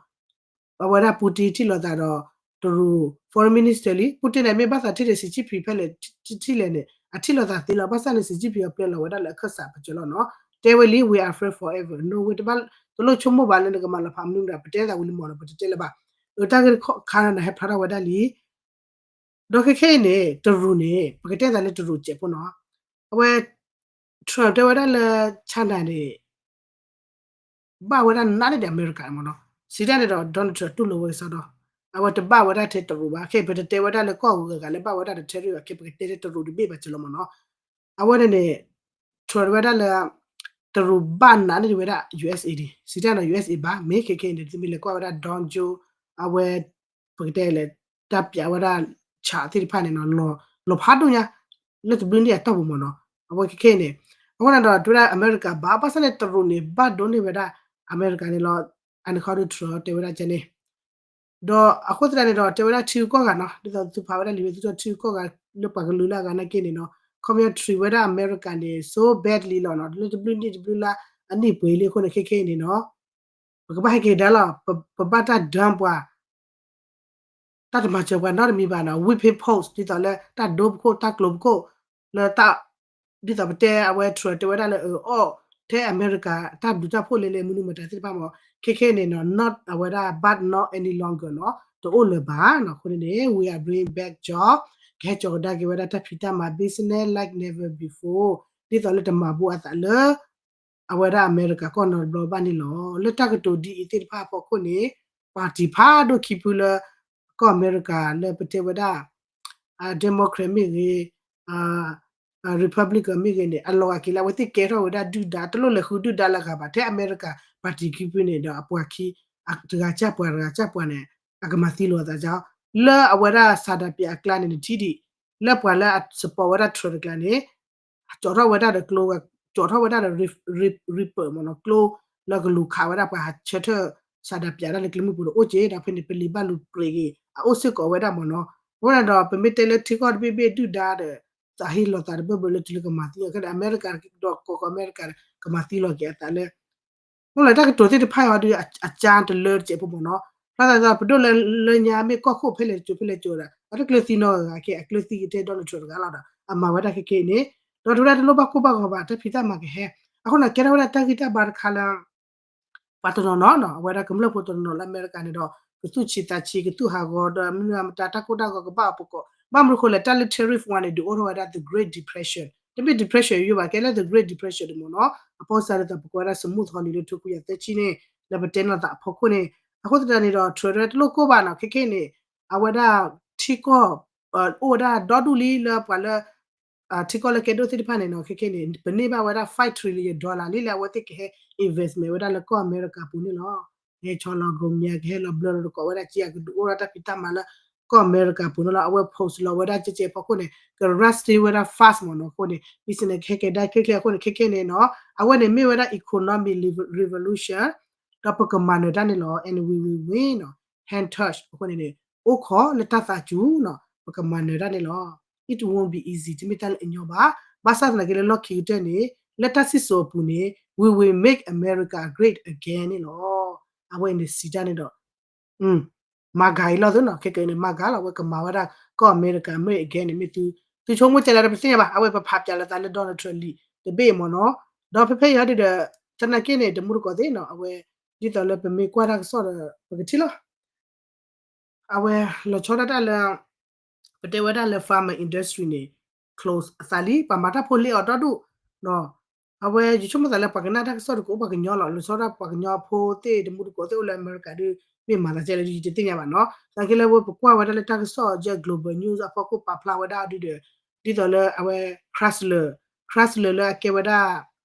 အဝဲဒၣ် Putin ထံၣ်လိာ်သးဒီး တရူး foreign minister လံ, Putin န့ၣ် မ့ၢ်ဘၣ်သးထံၣ်ဒီး Xi Jinping ဖဲလဲၣ်ထံၣ်လဲၣ်န့ၣ် အထံၣ်လိာ်သးသ့လီၤ, ဘၣ်ဆၣ်န့ၣ် Xi Jinping အပျဲလီၤဝဲဒၣ်လၢအခၢၣ်စးပကၢၤလီၤနီၤ, တဲဝဲလံ we are friend forever, no way တဘၣ် တလိၣ်ဆိကမိၣ်ဘၣ်လၢနကမၤလီၤဖးမနုၤမတၤ ပတဲသးဝံၤလံမးနီၤ, ပတတဲလၢၤဘၣ်, အတၢ်ဂ့ၢ်တခါန့ၣ် ဟဲဖျါထီၣ်ဝဲဒၣ်လံ ဒီးခဲခဲအံၤန့ၣ် တရူးန့ၣ် ပကတဲသးလၢတရူးစဲးဖိနီၤ, အဝဲ Trump တဲဝဲဒၣ်လၢ China န့ၣ် ဘၣ်ဝဲဒၣ်နးန့ၢ်ဒီးအမဲရကၤမ့ၢ်နီၤ, စံးတၢ်န့ၣ်ဒီး Donald Trump တူၢ်လိာ်ဝဲကစီဒီ, အဝဲတဘၣ်ဝဲဒၣ်ထဲတရူးဘၣ်, ခဲအံၤပတတဲဝဲဒၣ်လၢကီၢ်ဂၤဂၤလၢဘၣ်ဝဲဒၣ်ဒီး tariff ခဲအံၤ ပကတဲထဲတရူးတဘ့ၣ်ဘၣ်စၢၤလီၤမ့ၢ်နီၤ, အဝဲန့ၣ်န့ၣ် Trump ဝဲဒၣ်လၢ တရူးဘၣ်နးန့ၢ်ဒံးဝဲဒၣ် USA ဒံး, စံးတၢ်နီၤ USA ဘၣ်, မ့ၢ်ခဲခဲအံၤန့ၣ် သုမ့ၢ်လဲၤကွၢ်ဝဲဒၣ် Dow Jones အဝဲ ပကတဲလဲၣ် တၢ်ပျးဝဲဒၣ် chart သ့ၣ်တဖၣ်န့ၣ်နီၤ, လီၤဖးဒိၣ်ညါ လၢတဘျုးနံၣ်အတီၢ်ပူၤမ့ၢ်နီၤ, အဝဲခဲခဲအံၤန့ၣ် အဃိန့ၣ်ဒီး တဲဝဲဒၣ်အမဲရကၤဘၣ်, ဘၣ်ဆၣ်န့ၣ် တရူးန့ၣ် ဘၣ်ဒိန့ၢ်ဝဲဒၣ်အမဲရကၤန့ၣ်လီၤ, အန့ၣ်ခီဒီး Trump တဲဝဲဒၣ်ကဲန့ၣ် ဒီးအဃိသတးန့ၣ်ဒီး တဲဝဲဒၣ်ထံဂုၤကီၢ်ဂၤနီၤ, ဒ်သိးသုဖးဝဲဒၣ်လံာ်ဝဲသုထီၣ်ထံဂုၤကီၢ်ဂၤ လၢပှၤကလုာ်လၢအဂၤနာ်က့န့ၣ်နီၤ, ခီပညီ treat ဝဲဒၣ်အမဲရကၤန့ၣ် so badly လီၤနီၤ, လၢတဘျုးနံၣ်တဘျုးလါအနံၣ်ပှဲၤလံအဃိန့ၣ် ခဲခဲအံၤန့ၣ်နီၤ ပကဘၣ်ဟဲက့ၤကဒါလီၤ, ပဘၣ်တၢ် dump ပှၤ တၢ်တမၤစၢၤပှၤနီတမံၤဘၣ်နီၤ, whipping post ဒ်သိးလၢတၢ်ဒိပခိၣ်တၢ်ကျိၤပခိၣ် လၢတၢ် ဒ်သိးပတဲအဝဲ Trump တဲဝဲဒၣ်လၢအအီၣ် ထဲအမဲရကၤတၢ်ဘျုးတၢ်ဖှိၣ်လဲလဲမနုၤမတၤသ့ၣ်တဖၣ်မ့ၢ် ခဲခဲန့ၣ်နီၤ not အဝဲဒၣ် but not any longer နီၤ တအိၣ်လၢၤဘၣ်နီၤ, အဃိန့ၣ်န့ၣ် we are bring back job ကဟဲကၠီၤကဒါက့ၤဝဲဒၣ်တၢ်ဖံးတၢ်မၤ business like never before ဒ်သိးလၢတမၤဘူးအသးလၢ အဝဲဒၣ်အမဲရကၤကီၢ်နီတဘျီဘၣ်န့ၣ်လီၤ. လၢတၢ်ကတိၤဒ်အံၤသ့ၣ်တဖၣ်အဖီခိၣ်န့ၣ် party ဖးဒိၣ်ခံဖုလၢ ကီၢ်အမဲရကၤလၢပတဲဝဲဒၣ် Democrat မ့ၢ်ဂ့ၤ Republican မ့ၢ်ဂ့ၤန့ၣ် အလီၤဂာ်က့ၤလၢအဝဲသ့ၣ်ကဲထီၣ်ဝဲဒၣ်ဒုၣ်ဒါ တလိၣ်လဲၤဃုဒုၣ်ဒါလၢအဂၤဘၣ် ထဲအမဲရကၤ party ခံဖုန့ၣ်ဒီးအပှၤခံ တဂၤကၢ်ပှၤတဂၤကၢ်ပှၤန့ၣ် အကမၤသံလိာ်အသးကီ လၢအဝဲဒၣ်ဆန္ဒပြအကျါန့ၣ် နထံၣ်ဒံး လၢပှၤလၢအ support ဝဲဒၣ် Trump တကျါန့ၣ် ကၠီထီၣ်ဝဲဒၣ်ဒီးကျိ ကၠီထီၣ်ဝဲဒၣ်ဒီး reaper မ့ၢ်နီၤ ကျိ လၢကလူၤခးဝဲဒၣ်ပှၤဟးဆၢထၢၣ် ဆန္ဒပြတၢ်လၢကျဲမုၢ်ပူၤဒီးအိၣ်က့ ဒီးဖဲန့ၣ် ပလံာ်ဘၣ်လူၤပြဲးက့ၤ အအိၣ်စ့ၢ်ကီးဝဲဒၣ်မ့ၢ်နီၤ အဃိန့ၣ်ဒီး ပမ့ၢ်တဲလၢထံကီၢ်တဘ့ၣ်ဘ့ၣ်ဒုၣ်ဒါဒီး သးဟ့လီၤသးတဘၢၣ်ဘၢလၢတုၤလၢကမၤသံအီၤ ခဲဒီးအမဲရကၤဒီးကီၢ်ကီၢ်အမဲရကၤ ကမၤသံလီၤက့ၤအသးလၢ မ့ၢ်လၢတၢ်ကတိၤသ့ၣ်တဖၣ်အံၤဒီး အကၢတလၢတစဲးဖိမ့ၢ်နီၤ ဖျါသးဒီး ပဒိၣ်လၢလၢညါမ့ၢ်ကီၢ်ခိၣ်ဖဲလဲၣ်တကၠိၤဖဲလဲၣ်ကၠိၤဒီး အတကျၢၤသံနီတဂၤက့ အကျၢၤသံက့ထဲ Donald Trump တဂၤလီၤဒီး အမၤဝဲဒၣ်ခဲခဲအံၤန့ၣ် ဒီးတဝဲဒၣ်တလိၣ်ဘၣ်ကိၢ်ဘၣ်ဂီၤဘၣ် တၢ်ဖံးတၢ်မၤကဟဲ အဃိန့ၣ် ကဲထီၣ်ဝဲဒၣ်တၢ်ဂံၢ်တၢ်ဘါတခါလၢ ပှၤတနီၤနီၤနီၤ အဝဲဒၣ်ကမျၢၢ်ဖိတနီၤနီၤလၢအမဲရကၤန့ၣ်ဒီး ကသူၣ်ဆံးသးဆံး ကသူၣ်ဟးဂီၤဒီး မနုၤမတၤတၢ်ကိၢ်တၢ်ဂီၤကဘၣ်အီၤပကိး ဘၣ်မနုၤဃိလဲၣ် တၢ်လၢ tariff war န့ၣ် ဒုးအိၣ်ထီၣ်ဝဲဒၣ် the Great Depression တမ့ၢ် depression ယိယိဘၣ် ကဲလၢ the Great Depression ဒ်မ့ၢ်နီၤ အပိစါဒ်သိးပကိးဝဲဒၣ် စမူသဟီလံလၢထိခွံကယၤသၢဆံန့ၣ် လၢပတဲနီၢ်သးအဖီခိၣ်န့ၣ် အဃိသတးန့ၣ်ဒီး Trump တလိၣ်ကိၢ်ဘၣ်နီၤ ခဲခဲအံၤန့ၣ် အဝဲဒၣ်ထံကီၢ် အိၣ်ဝဲဒၣ်ဒီဒူၣ်လံလၢပှၤလၢ ထံကီၢ်လၢကဲဒိၣ်သ့ၣ်တဖၣ်န့ၣ်နီၤ ခဲခဲန့ၣ် ပန့ၢ်ဘၣ်ဝဲဒၣ် five trillion dollar လံလၢအဝဲသ့ၣ်ကဟဲ investment ဝဲဒၣ်လၢကီၢ်အမဲရကၤပူၤန့ၣ်လီၤ. ဟဲဆီလီၤ ကိးမၠး ကဟဲလီၤဘျၢလီၤတကိးဝဲဒၣ်က့ အကဒုးအိၣ်ထီၣ်တၢ်ဖံးတၢ်မၤလၢ ကီၢ်အမဲရကၤပူၤန့ၣ်လီၤ. အဝဲ post လီၤဝဲဒၣ်ကဲကဲအဖီခိၣ်န့ၣ် က rust ဝဲဒၣ် fast မ့ၢ်နီၤ အဃိန့ၣ် business ကဟဲကဲဒၣ်ချ့ချ့အဃိန့ၣ် ခဲခဲန့ၣ်နီၤ အဝဲန့ၣ်မ့ၢ်ဝဲဒၣ် economic revolution ဒီးပကမၤနၢၤတၢ်န့ၣ်လီၤ. And we will win နီၤ hand touch အဃိန့ၣ်န့ၣ် အိၣ်ခိးလၢတၢ်သးစူၤနီၤ ပကမၤနၢၤတၢ်န့ၣ်လီၤ. It won't be easy တမ့ၢ်တၢ်လၢအညီဘၣ်. ဘၣ်ဆၣ်သနာ်က့လၢလီၢ်ခံကတၢၢ်န့ၣ် လၢတၢ်စံၣ်စိၤအပူၤန့ၣ် we will make America great again န့ၣ်လီၤ. အဝဲအံၤန့ၣ်စံးတၢ်န့ၣ်ဒီး မၤဂၤအံၤလီၤသုနီၤ ခဲကနံၣ်န့ၣ် မၤဂၤလီၤ အဝဲကမၤဝဲဒၣ် ကီၢ်အမဲရကၤ America န့ၣ် မ့ၢ်သု သုဆိကမိၣ်ကလဲၣ်ဒီးပသ့ၣ်ညါဘၣ် အဝဲပဖးပျးလီၤသးလၢ Donald Trump လံာ်တဘ့ၣ်မ့ၢ်နီၤ ဒီးဖဲဖဲအံၤဟီဒ်ဒီး သနာ်က့န့ၣ် တမူတကိးသ့ၣ်နီၤ အဝဲ ဒ်သိးလၢပမ့ၢ်ကွၢ်တၢ်ကစီၣ်ဒီး ပကထံၣ်လီၤ အဝဲလီၤဆီဒၣ်တၢ်လၢ ပတဲဝဲဒၣ်လၢ pharma industry န့ၣ် close အသးလံ ပှၤမၤတၢ်ဖိလ့အီၤဒီဒူၣ်နီၤ အဝဲယဆိကမိၣ်သးလၢပှၤကနၣ်တၢ်ကစီၣ်တကိးအိၣ်ပှၤကညီလီၤ, လီၤဆီဒၣ်ပှၤကညီဖိသ့ၣ်တမူတကိးသ့ၣ်အိၣ်လၢအမဲရကၤဒီး မ့ၢ်မၤသးကဲလၢယတသ့ၣ်ညါဘၣ်နီၤ. သနာ်က့လၢဝဲပကွၢ်ဝဲဒၣ်လၢတၢ်ကစီၣ်ယဲ Global News အဖီခိၣ်ပာ်ဖျါဝဲဒၣ်အီၤဒုဒီး ဒ်သိးလၢအဝဲ Chrysler, Chrysler လၢအကဲဝဲဒၣ်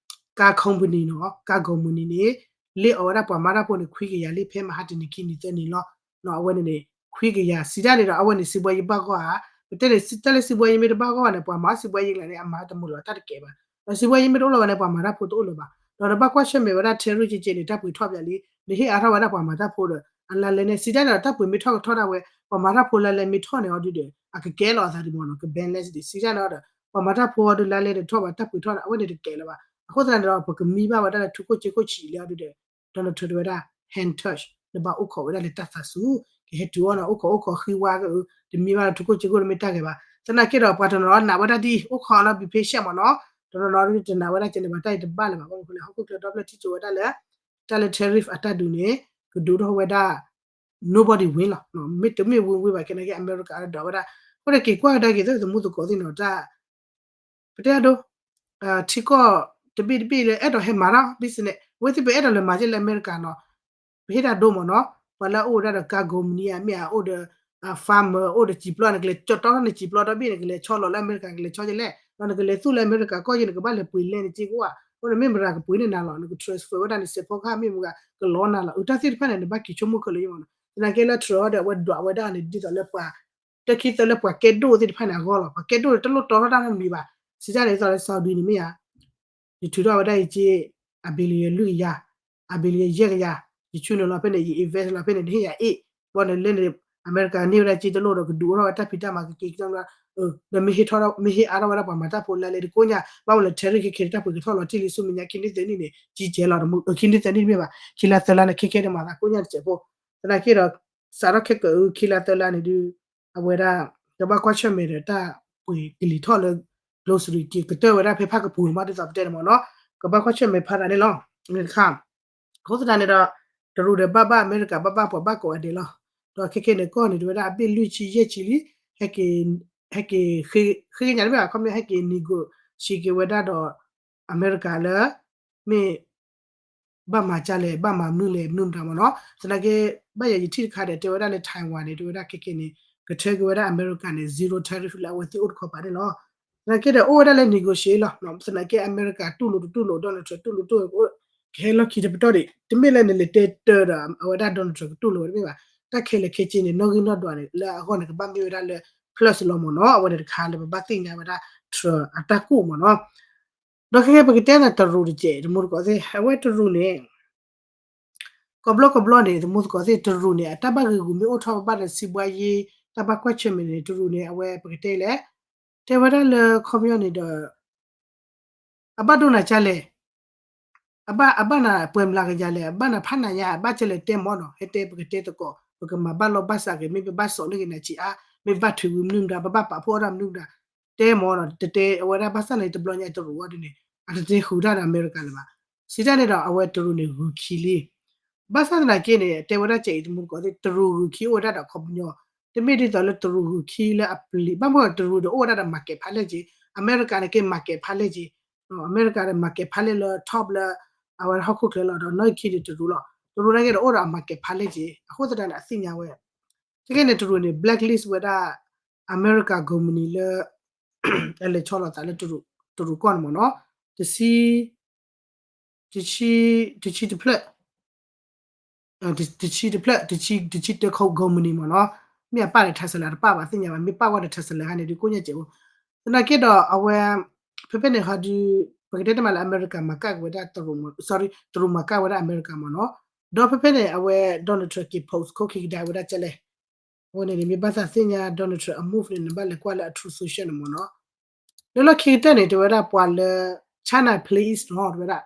car company နီၤ, car company န့ၣ် လ့ၣ်အီၣ်ဝဲဒၣ်ပှၤမၤတၢ်ဖိန့ၣ် ခွံကယၤလံ ဖဲမဟါတနံၤခံနံၤသၢနံၤလီၤ. အဝဲန့ၣ်န့ၣ် ခွံကယၤ စံးတၢ်န့ၣ်ဒီး အဝဲန့ၣ်စံးဘှါယံၤဘၣ်ဂီၢ်ဧါ, ပတဲန့ၣ် တၢ်လၢစံးဘှါယံၤမ့ၢ်တဘၣ်ဂီၢ်ဘၣ်န့ၣ် ပှၤမၤစံးဘှါယံၤကလၢာ်န့ၣ် အမၤတမုာ်လီၤတၢ်တကဲဘၣ်. ဒီးစံးဘှါယံၤမ့ၢ်တအိၣ်လီၤဘၣ်န့ၣ် ပှၤမၤတၢ်ဖိတအိၣ်လၢၤဘၣ်. ဒီးနဘၣ်ကွၢ်ဆၢၣ်မဲာ်ဝဲဒၣ် tariff က့က့န့ၣ် တၢ်ပှ့ၤထီၣ်ပၠးလံ, နဟ့ၣ်အါထီၣ်ဝဲဒၣ်ပှၤမၤတၢ်ဖိဒီး အလါလဲန့ၣ် စံးတၢ်န့ၣ်ဒီး တၢ်ပှ့ၤမ့ၢ်ထီၣ်ကထီၣ်ဒၣ်ဝဲ ပှၤမၤတၢ်ဖိလါလဲမ့ၢ်ထီၣ်န့ၣ်အီၤဒုဒီး အကကဲလီၤအသးဒံးမ့ၢ်နီၤ, က ban less ဒံး စံးတၢ်န့ၣ်ဒီး ပှၤမၤတၢ်ဖိအီၤဒုလါလဲတထီၣ်ဘၣ် တၢ်ပှ့ၤထီၣ်န့ၣ် အဝဲန့ၣ်တကဲလၢၤဘၣ်. အဃိသတးန့ၣ်ဒီး ပကမံဘၣ်ဝဲဒၣ်လၢထူခိၣ်စ့ခိၣ်ဆံးလံအီၤဒုဒီး Donald Trump တဲဝဲဒၣ် hand touch နဘၣ်အိၣ်ခိးဝဲဒၣ်လၢတၢ်သးစူၤ ကဟဲတုၤအီၤနီၤ, အိၣ်ခိးအိၣ်ခိးဃံဝါက တမံဘၣ်လၢထူခိၣ်စ့ခိၣ်တမ့ၢ်တၢ်ဂ့ၤဘၣ်. သနာ်က့ဒီး ပှၤတနီၤနီၤနာ်ဝဲဒၣ်ဒ် အိၣ်ခိးနီၤ be patient မ့ၢ်နီၤ, တနီၤနီၤဒုတနာ်ဝဲဒၣ်ကဲန့ၣ် ဘၣ်တၢ်အံၤတဘၣ်လၢၤဘၣ်, ဘၣ်မနုၤလဲၣ် ဟီၣ်ခိၣ်ချၢဒီဖျၢၣ်ထံၣ်ကၠိဝဲဒၣ်လၢ တၢ်လၢ tariff အတၢ်ဒုးန့ၣ် ကဒုးထီၣ်ဝဲဒၣ် nobody win လီၤ, မ့တမ့ၢ် win win ဘၣ် ခဲနာ်က့ အမဲရကၤအဒိးဝဲဒၣ်. အဃိန့ၣ် က့ၤကွၢ်ကဒါက့ၤ သုသမူသကိးသ့ၣ်နီၤ တၢ် ပတဲအဒိ ထံကီၢ်တဘ့ၣ်တဘ့ၣ်လၢအဲၣ်ဒိးဟဲမၤတၢ် business အဝဲသ့ၣ်ပအဲၣ်ဒိးလဲၤမၤက့လၢအမဲရကၤနီၤ, ပဟ့ၣ်တၢ်ဒိမ့ၢ်နီၤ, ပှၤလၢအအိၣ်ဝဲဒၣ်ဒီး car company မ့ၢ်ဧါ အိၣ်ဒီး farmer အိၣ်ဒီးစံာ်ပျီ နကလဲၤကၠီတီထီၣ်န့ၣ် စံာ်ပျီဒီဘ့ၣ်န့ၣ် ကလဲၤဆီလီၤလၢအမဲရကၤ ကလဲၤဆီကလဲၣ်, ဒီးနကလဲၤသူၣ်လၢအမဲရကၤကီၢ်ယဲၢ် နကဘၣ်လဲၤပှ့ၤလဲၣ်နစ့ကအိၣ်ဧါ, အဃိန့ၣ်မ့ၢ်မတၤကပှ့ၤန့ၢ်နၤလီၤ, နက transfer ဝဲဒၣ်န့ၣ် စဲးဖီကဟၣ်မ့ၢ်မဂၤ ကလီနၤလီၤ, အတၢ်သ့ၣ်တဖၣ်န့ၣ် နဘၣ်က့ၤဆိကမိၣ်ခဲလၢာ်ယမ့ၢ်နီၤ. သနာ်က့လၢ Trump ဒီး အဝဲဒွးဝဲဒၣ်န့ၣ် ဒ်သိးလၢပှၤ တၢ်ခံသၢလၢပှၤကဲဒိၣ်သ့ၣ်တဖၣ်န့ၣ်အဂီၢ်လီၤ, ပှၤကဲဒိၣ်န့ၣ် တလိၣ်တီထီၣ်တၢ်နီတမံၤဘၣ်. စံးတၢ်န့ၣ် ဒ်သိးလၢ Saudi န့ၣ်မ့ၢ်ဧါ ယထုးထီၣ်ဝဲဒၣ်ယက့ အ billion လွံၢ်ကယၤ, အ billion ယဲၢ်ကယၤ, ယဆူနုာ်လီၤဖဲန့ၣ် ယ invest လီၤဖဲန့ၣ် နဟ့ၣ်ယၤအ့ၣ်, ဘီန့ၣ်လၢန့ၣ် အမဲရကၤန့ၢ်ဝဲဒၣ်က့တလိၣ်ဒီး ကဒုးအိၣ်ထီၣ်ဝဲတၢ်ဖံးတၢ်မၤကက့ၤကီ, ဒီးမ့ၢ်ဟ့ၣ်ထီၣ် မ့ၢ်ဟ့ၣ်အါထီၣ်ဝဲဒၣ်ပှၤမၤတၢ်ဖိလါလဲတကိးညါ ဘၣ်မနုၤလဲၣ် tariff ခဲခဲန့ၣ် တၢ်ပှ့ၤကထီၣ်လီၤတံၢ်လံဆူမဲာ်ညါ ခံနံၣ်သၢနံၣ်န့ၣ် ကံကဲလီၤ, ခံနံၣ်သၢနံၣ်တမ့ၢ်ဘၣ် ခံလါသၢလါန့ၣ် ခဲခဲန့ၣ်မၤသးကိးညါတစဲးဖိ. သနာ်က့ဒီး စးထီၣ်ခဲကၢအု ခံလါသၢလါန့ၣ်ဒုး အဝဲဒၣ် ကဘၣ်ကွၢ်ဆၢၣ်မဲာ်ဒီးတၢ်ပှ့ၤကလံၤထီၣ်လၢ grocery က့ၤကတၢၢ်ဝဲဒၣ်ဖဲဖးကပူၤမး ဒ်သိးပတဲန့ၣ်မ့ၢ်နီၤ, ကဘၣ်ကွၢ်ဆၢၣ်မဲာ်ဖးဒၣ်န့ၣ်လီၤ. န့ၣ်တခါ အဃိသတးန့ၣ်ဒီး တရူးဒီးဘၣ်ဘၣ် အမဲရကၤဘၣ်ဘၣ် ပှၤဘၣ်ကိးဂၤဒဲးလီၤ. ဒီးခဲခဲန့ၣ်ကီၢ်န့ၣ် တဝဲဒၣ်အဘ့ၣ်လွံၢ်ဆံယဲၢ်ဆံလံ, ဟဲက့ၤ ဟဲက့ၤ ဃ့ကညးတမ့ၢ်ဘၣ် ခီပညီဟဲက့ၤ negotiate က့ၤဝဲဒၣ်ဒီး အမဲရကၤလၢ မ့ၢ် ဘၣ်မၤကၢ်လဲၣ် ဘၣ်မၤမနုၤလဲၣ် မနုၤမတၤမ့ၢ်နီၤ. သနာ်က့ ဘၣ်ယၤယထံၣ်တခါဒီး တဲဝဲဒၣ်လၢ Taiwan န့ၣ် တဝဲဒၣ်ခဲခဲန့ၣ် ကထၢက့ၤဝဲဒၣ်အမဲရကၤန့ၣ် zero tariff လၢအဝဲသ့ၣ်အိၣ်တခီပၤန့ၣ်လီၤ. သနာ်က့ဒီး အိၣ်ဝဲဒၣ်လၢ negotiate လီၤ. သနာ်က့ အမဲရကၤတူၢ်လိာ်တတူၢ်လိာ် Donald Trump တူၢ်လိာ်တတူၢ်လိာ် ကဟဲလီၢ်ခံတပတီၢ်ဒံး တမ့ၢ်လၢနလဲၤတဲတၢ်ဒီး အဝဲဒၣ် Donald Trump ကတူၢ်လိာ်ဝဲတမ့ၢ်ဘၣ်. တၢ်ခဲလၢာ်ခဲဆ့န့ၣ် နီၣ်ဂံၢ်နီၣ်ဒွးန့ၣ် လၢအဂီၢ်န့ၣ် ကဘၣ်မ့ၢ်ဝဲဒၣ်လၢ plus လီၤမ့ၢ်နီၤ. အဝဲန့ၣ်တခါလၢပဘၣ်သ့ၣ်ညါဝဲဒၣ် Trump အတၢ်ကူၣ်မ့ၢ်နီၤ. ဒီးခဲကဲပကတဲနၤတရူးတကဲး တမူတကိးသ့ၣ် အဝဲတရူးန့ၣ် ကိးဘျီကိးဘျီန့ၣ် တမူတကိးသ့ၣ် တရူးန့ၣ် အတၢ်ဘၣ်ဂ့ၢ်ဂူၤမ့ၢ်အိၣ်ထီၣ်ဘၣ်ဒီးစံးဘှါယ့ တၢ်ဘၣ်ကွၢ်ဆၢၣ်မဲာ်န့ၣ် တရူးန့ၣ် အဝဲပကတဲလဲၣ် တဲဝဲဒၣ်လၢခီပညီန့ၣ်ဒီး အဘၣ်ဒိနၤကလဲၣ်, အဘၣ် အဘၣ်နၤပှဲၤမျးကယၤလဲၣ်, အဘၣ်နၤဖးနၤညါ, အဘၣ်ကလဲၣ်တဲမ့ၢ်နီၤ, ဟဲတဲပကတဲသကိး, ပကမၤဘၣ်လီၢ်ဘၣ်စးက့ၤ, မ့ၢ်ပဘၣ်စိာ်န့ၢ်က့ၤနၤဆံးအါ, မ့ၢ်ဘၣ်ထုးဝံၤမနုၤမတၤ, ပဘၣ်ပာ်ဖှိၣ်အီၣ်တၢ်မနုၤမတၤ, တဲမ့ၢ်နီၤ, တတဲအဝဲဒၣ်ဘၣ်ဆၣ်န့ၣ် တဘျီညါတရူးအီၤဒ်န့ၣ် အတတဲဃုာ်တၢ်ဒီးအမဲရကၤလၢၤဘၣ်. စံးတၢ်န့ၣ်ဒီး အဝဲတရူးန့ၣ်ဂုၤခံလံ. ဘၣ်ဆၣ်သနာ်က့န့ၣ် တဲဝဲဒၣ်ကဲအံၤတမူတကိးသ့ၣ် တရူးဂုၤခံအိၣ်ဝဲဒၣ်ဒီးခီပညီ, တမ့ၢ်ဒ်သိးလၢတရူးဂုၤခံလၢအပျံၤ, ဘၣ်မနုၤတရူးဒီးအိၣ်ဝဲဒၣ်ဒီး market ဖးလဲၢ်က့ၤ, အမဲရကၤန့ၣ်က့ market ဖးလဲၢ်က့ၤ, အမဲရကၤဒီး market ဖးလဲၢ်လၢ top လၢ အဝဲဟီၣ်ခိၣ်ချၢလီၤ, ဒီးနီၣ်ဂံၢ်ခံဒီးတရူးလီၤ. တရူးန့ၣ်က့ဒီးအိၣ်ဒီးအ market ဖးလဲၢ်က့ၤ, အဃိသတးန့ၣ် အသ့ၣ်ညါဝဲ ခဲကဲန့ၣ် တရူးန့ၣ် blacklist ဝဲဒၣ် အမဲရကၤ company လၢ အလဲၤဆီလီၤသးလၢ တရူးကီၢ်န့ၣ်မ့ၢ်နီၤ, တဆံ တဆံ တဆံတဖျၢၣ် တဆံတဖျၢၣ် တဆံ တဆံတခီ company မ့ၢ်နီၤ, မ့ၢ်အပၣ်ဒီး Tesla တပၣ်ဘၣ်သ့ၣ်ညါဘၣ်, မ့ၢ်ပၣ်ဝဲဒီး Tesla ဟါန့ၣ်ဒုးကိၣ်ညါစဲးဖိ, သနာ်က့ဒီးအဝဲ ဖဲဖဲန့ၣ်ဟီဒုး ပကတဲတမံၤလၢအမဲရကၤမၤကၣ်က့ၤဝဲဒၣ်တရူးမ့ၢ်, sorry တရူးမၤကၣ်ဝဲဒၣ်အမဲရကၤမ့ၢ်နီၤ, ဒီးဖဲဖဲန့ၣ် အဝဲ Donald Trump က့ၤ post ခိၣ်ခံကဒါဝဲဒၣ်ကဲလဲၣ် အဝဲန့ၣ်န့ၣ် မ့ၢ်ဘၣ်သးသ့ၣ်ညါ Donald Trump အ move န့ၣ် နဘၣ်လဲၤကွၢ်လၢအ Truth Social န့ၣ်မ့ၢ်နီၤ, လၢလီၢ်ခံကတၢၢ်န့ၣ် တဲဝဲဒၣ်ပှၤလၢ China playlist နီၤ တဲဝဲဒၣ်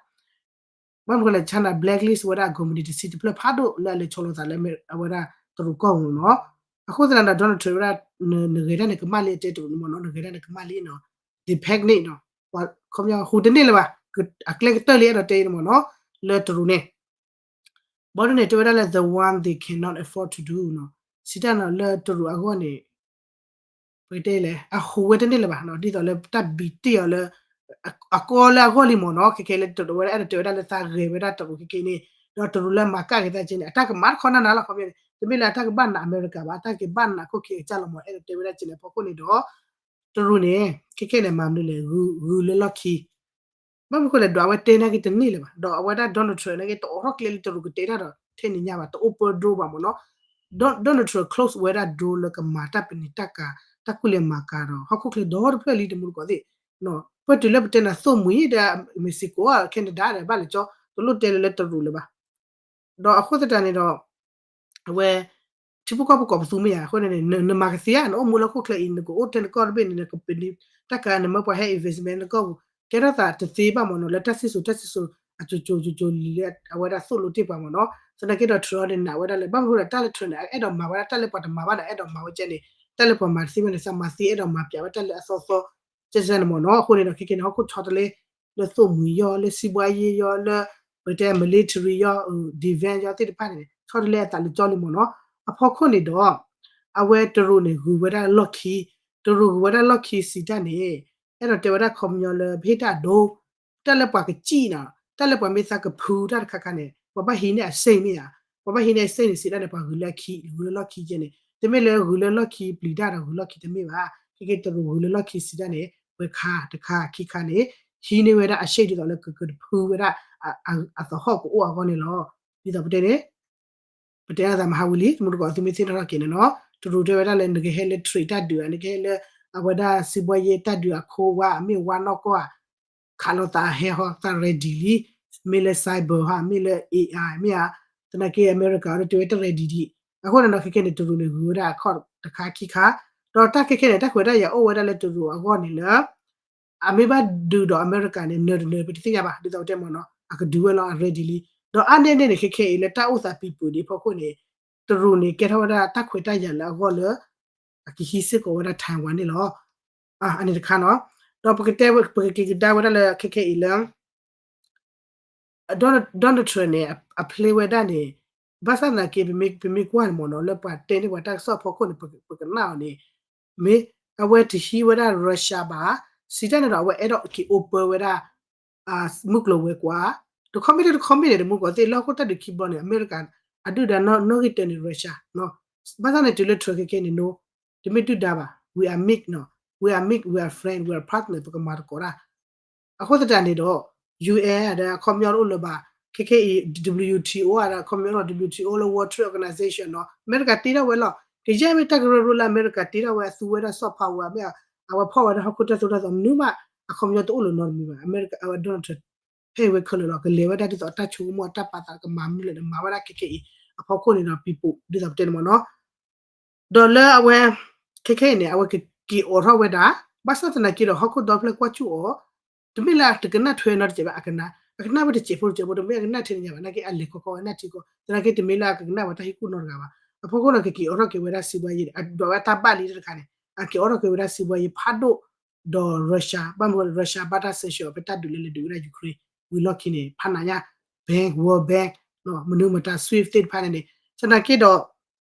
ဘၣ်မနုၤလဲၣ် China blacklist ဝဲဒၣ် company တဆံတဖျၢၣ်ဖးဒိၣ်လၢအလဲၤဆီလိာ်သးလၢအဝဲဒၣ်တရူးကီၢ်ပူၤနီၤ, အဃိသတးဒီး Donald Trump ဝဲဒၣ် နဂဲၤဒၣ်နကမၣ်လံအတဲတရူးန့ၣ်မ့ၢ်နီၤ, နဂဲၤဒၣ်နကမၣ်လံနီၤ, depend န့ၣ်နီၤ, ခီပညီဟူးတန့ၢ်လၢၤဘၣ်, အကျဲကတၢၢ်လံအဲၣ်ဒိးတဲအံၤန့ၣ်မ့ၢ်နီၤ, လၢတရူးန့ၣ် ဘီဒ်န့ၣ် တဲဝဲဒၣ်လၢ the one they cannot afford to do နီၤ, စံးတၢ်နီၤ လၢတရူးအဂီၢ်န့ၣ် ပကတဲလဲၣ် အဟူးဝဲတန့ၢ်လၢၤဘၣ်နီၤ, ဒ်သိးလၢတၢ်ဘံးတ့ၢ်အီၤလၢ အကီလၢအဂီၢ်လံမ့ၢ်နီၤ, ခဲခဲလၢတရူးဝဲဒၣ် အဲၣ်ဒိးတဲဝဲဒၣ်လၢသးဂဲၤဝဲဒၣ်တရူးခဲခဲန့ၣ်, ဒီးတရူးလၢမၤကၣ်က့ၤသးကဲန့ၣ် အတၢ်ကမၤတခီနၢ်နၢ်လီၤ ခီပညီန့ၣ် တမ့ၢ်လၢအတၢ်ကဘၣ်နာ်အမဲရကၤဘၣ်, အတၢ်ကဘၣ်နာ်ခိၣ်ခံအကစၢ်လီၤမ့ၢ် အဲၣ်ဒိးတဲဝဲဒၣ်ကဲန့ၣ် အဖီခိၣ်န့ၣ်ဒီး တရူးန့ၣ် ခဲခဲန့ၣ် မၤမနုၤလဲၣ် ဂုၤလၢလီၢ်ခံ ဘၣ်မနုၤဃိလဲၣ် ဒီးအဝဲတဲနာ်က့တန့ၢ်လၢၤဘၣ်, ဒီးအဝဲဒၣ် Donald Trump နာ်က့ တအိးထီၣ်ကျဲလၢတရူးကတဲတၢ်ဒီး ထဲန့ၣ်ညါဘၣ်, တအိၣ်ပၢ drone ဘၣ်မ့ၢ်နီၤ, Donald Trump close ဝဲဒၣ် drone လၢကမၤတၢ်ပနံာ်တၢ်ကၤ တၢ်ကူၣ်လဲၤမၤကၤဒီး ဟီၣ်ခိၣ်ချၢဒီတဖျၢၣ်လံ တမူတကိးသ့ၣ်, ပှဲၤတုၤလၢပတဲနၤသိၣ်မှံၤဒီး Mexico, Canada ဒီး ဘၣ်လဲၤကၠီ တလိၣ်တဲလၢလၢတရူးလၢၤဘၣ် ဒီးအဃိသတးန့ၣ်ဒီး အဝဲ ထံဖိကီၢ်ဖိကိးပသူမ့ၢ်ဧါ, အဃိန့ၣ် နမၤကသ့ဧါ, နအိၣ်မူလၢဟီၣ်ခိၣ်ချၢအံၤ နကအိၣ်ထဲနကီၢ်တဘ့ၣ်န့ၣ် နကပနံာ်တၢ်ကၤ နမၢပှၤဟဲ investment နကီၢ်ပူၤ ကဲထီၣ်သးတသ့ဘၣ်မ့ၢ်နီၤ, လၢတၢ်စံၣ်စိၤတၢ်စံၣ်စိၤ အကၠိကၠိကၠိကၠိလံလၢ အဝဲဒၣ်သိၣ်လိတ့ၢ်ပှၤမ့ၢ်နီၤ, သနာ်က့ဒီး Trump န့ၣ် နာ်ဝဲဒၣ်လၢ ဘၣ်မနုၤဃိဒီး တၢ်လၢ Trump န့ၣ် အအဲၣ်ဒိးမၤဝဲဒၣ်တၢ်လၢပှၤတမၤဘၣ်ဒီး အဲၣ်ဒိးမၤဝဲကဲန့ၣ်, တၢ်လၢပှၤမၤတသ့ဘၣ်န့ၣ် သးမၤသ့ အဲၣ်ဒိးမၤပၠးဝဲတၢ်လၢအသီသီ ကဲန့ၣ်မ့ၢ်နီၤ, အဃိန့ၣ်ဒီး ခဲခဲန့ၣ် ဟီၣ်ခိၣ်ဆီတလဲ လၢသိၣ်မှံၤယီၤ လၢစံးဘှါယ့ယီၤ လၢ ပတဲ military ယီၤ defense ယီၤသ့ၣ်တဖၣ်န့ၣ် ဆီတလဲအသးလၢကၠီလံမ့ၢ်နီၤ, အဖီခိၣ်န့ၣ်ဒီး အဝဲတရူးန့ၣ် ဂုၤဝဲဒၣ်လီၢ်ခံ, တရူးဂုၤဝဲဒၣ်လီၢ်ခံစံးတၢ်န့ၣ် အဲၣ်ဒိးတဲဝဲဒၣ်ခီပညီလၢ ပဟ့ၣ်တၢ်အဒိ တၢ်လၢပှၤကစံၣ်နီၤ, တၢ်လၢပှၤမ့ၢ်သးကဖုတၢ်တခါခါန့ၣ် ပှၤဘၣ်ဟံးန့ၢ်အစ့ၣ်မ့ၢ်ဧါ, ပှၤဘၣ်ဟံးန့ၢ်အစ့ၣ်န့ၣ် စံးတၢ်န့ၣ် ပှၤဂုၤလၢအခံ ဂုၤလၢလီၢ်ခံကဲန့ၣ် တမ့ၢ်လၢဂုၤလၢလီၢ်ခံပျံၤတၢ်ဒီးဂုၤလီၢ်ခံတမ့ၢ်ဘၣ်, ခဲကဲတရူးဂုၤလၢလီၢ်ခံစံးတၢ်န့ၣ် ဝဲခါတခါခံခါန့ၣ် ဟံးန့ၢ်ဝဲဒၣ်အစ့ၣ်ဒ်သိးလၢကကတဖုဝဲဒၣ် အသဟီၣ်ကအိၣ်အဂီၢ်န့ၣ်လီၤ. ဒ်သိးပတဲန့ၣ် ပတဲအသးမဟါဝံၤလံ တမူတကိးသုမ့ၢ်သ့ၣ်နီၣ်ထီၣ်က့ၤန့ၣ်နီၤ, တရူးတဲဝဲဒၣ်လၢ နကဟဲလၢ trade တၢ်ဒုးဧါ, နကဟဲလၢ အဝဲဒၣ်စံးဘှါယ့တၢ်ဒုးအခိဝါ မ့ၢ်ဝါနီၢ်ကီၢ်ဧါ, ခးလိာ်သးဟဲဟီသး ready လံ, မ့ၢ်လၢ cyber ဟီ မ့ၢ်လၢ AI မ့ၢ်ဧါ, သနာ်က့အမဲရကၤအံၤဒီးတဲဝဲတ ready ဒံး, အဃိန့ၣ်ဒီးခဲကဲန့ၣ် တရူးန့ၣ် ဂုၤဝဲဒၣ်အခီၣ်တခါခံခါ, ဒီးတၢ်ခဲကဲန့ၣ် တၢ်ခွဲးတၢ်ယာ်အိၣ်ဝဲဒၣ်လၢတရူးအဂီၢ်န့ၣ်လၢ အမ့ၢ်ဘၣ်ဒုးဒီးအမဲရကၤန့ၣ် နၢၤတနၢၤ ပတသ့ၣ်ညါဘၣ်, ဒ်သိးပတဲမ့ၢ်နီၤ အကဒုးဝဲလီၤ အ ready လံ, ဒီးအါန့ၢ်န့ၣ်န့ၣ် ခဲခဲအံၤလၢတၢ်အိၣ်သးပံၤပူၤဒံးအဖီခိၣ်န့ၣ် တရူးန့ၣ် ကဲထီၣ်ဝဲဒၣ်တၢ်ခွဲးတၢ်ယာ်လၢအဂီၢ်လၢ အကဟံးစ့ၢ်ကီးဝဲဒၣ် Taiwan န့ၣ်လီၤ. အန့ၣ်တခါနီၤ, ဒီးပကတဲ ပကက့ၤကဒါဝဲဒၣ်လၢခဲခဲအံၤလၢ Donald Trump န့ၣ် အ play ဝဲဒၣ်န့ၣ် ဘၣ်ဆၣ်သနာ်က့ ပမ့ၢ်ကွၢ်န့ၣ်မ့ၢ်နီၤ လၢပှၤတဲန့ၢ်ပှၤတၢ်ကစီၣ်အဖီခိၣ်န့ၣ် ပကနၣ်အီၤန့ၣ် မ့ၢ်အဝဲတဟံးဝဲဒၣ် Russia ဘၣ်, စံးတၢ်န့ၣ်ဒီး အဝဲအဲၣ်ဒိးက့ၤ open ဝဲဒၣ် မုၢ်ကျိၤဝဲၤကွာ်, တခီမ့ၢ်တခီမ့ၢ်န့ၣ် တမူတကိးသ့ၣ် လၢဟီၣ်ခိၣ်တၢ်ဒုးခံဘျီန့ၣ် အမဲရကၤ အဒုၣ်ဒါနီၣ်ဂံၢ်တၢန့ၣ် Russia ဘၣ်ဆၣ်န့ၣ် တုၤလၢ Trump ခဲခဲန့ၣ် no, တမ့ၢ်ဒုၣ်ဒါဘၣ်, we are mate နီၤ, we are mate, we are friend, we are partner ပကမၤသကိးတၢ် အဃိသတးန့ၣ်ဒီး UN ဒီးအခီပညီတအိၣ်လၢၤဘၣ်, ခဲခဲအံၤ WTO ဒီးအခီပညီတအိၣ် WTO လၢ World Trade Organization နီၤ, အမဲရကၤတ့ထီၣ်ဝဲလီၤ, ကယဲၢ်မ့ၢ်တၢ်ကရၢကရိလၢအမဲရကၤတ့ထီၣ်ဝဲ အသူဝဲဒၣ် soft power မ့ၢ် အဝဲဖီၣ်ဝဲဒၣ်ဟီၣ်ခိၣ်တၢ်သိၣ်တၢ်သီ မနုၤမး အခီပညီတအိၣ်လၢၤနီတမံၤဘၣ်, အမဲရကၤ အဝဲ Donald Trump ဖဲအံၤဝဲခဲလၢာ်လီၤ, ကလဲၤဝဲဒၣ်ဒ်သိးအတၢ်ဆိကမိၣ်အတၢ်ပာ်သးကမၤမနုၤလဲၣ်န့ၣ် မၤဝဲဒၣ်ခဲခဲအံၤ အဖီခိၣ်န့ၣ်ဒီး ပံၤပူၤ ဒ်သိးပတဲန့ၣ်မ့ၢ်နီၤ ဒီးလၢအဝဲ ခဲခဲအံၤန့ၣ် အဝဲကက့ၤအိးထီၣ်ဝဲဒၣ်, ဘၣ်ဆၣ်သနာ်က့ဒီး ဟီၣ်ခိၣ်ဒီဖျၢၣ်ကွၢ်ကၠူၣ်အီၤ, တမ့ၢ်လၢတကနၣ်ထွဲနီတစဲးဘၣ်, အကနၣ်, အကနၣ်ဝဲတစဲးဖိတစဲးဖိ တမ့ၢ်အကနၣ်ထဲန့ၣ်ညါဘၣ်, နာ်က့အလဲၤခီခီဝဲနၢ်ထံကီၢ်, သနာ်က့တမ့ၢ်လၢအကကနၣ်ဝဲတၢ်ဟ့ၣ်ကူၣ်နီတဂၤဘၣ်, အဖီခိၣ်န့ၣ် ကက့ၤအိးထီၣ်က့ၤဝဲဒၣ်စံးဘှါယ့, ဒွးဝဲတၢ်ဘၣ်လံတခါန့ၣ် အက့ၤအိးထီၣ်က့ၤဝဲဒၣ်စံးဘှါယ့ဖးဒိၣ် ဒီး Russia, ဘၣ်မနုၤ Russia ဘၣ်တၢ် sanction ဖဲတၢ်ဒုးလၢလဲၤဒုးဝဲဒၣ် Ukraine ဝံၤလီၢ်ခံန့ၣ် ဖးနးညါ bank, World Bank, မနုၤမတၤ SWIFT သ့ၣ်တဖၣ်န့ၣ်န့ၣ်, သနာ်က့ဒီး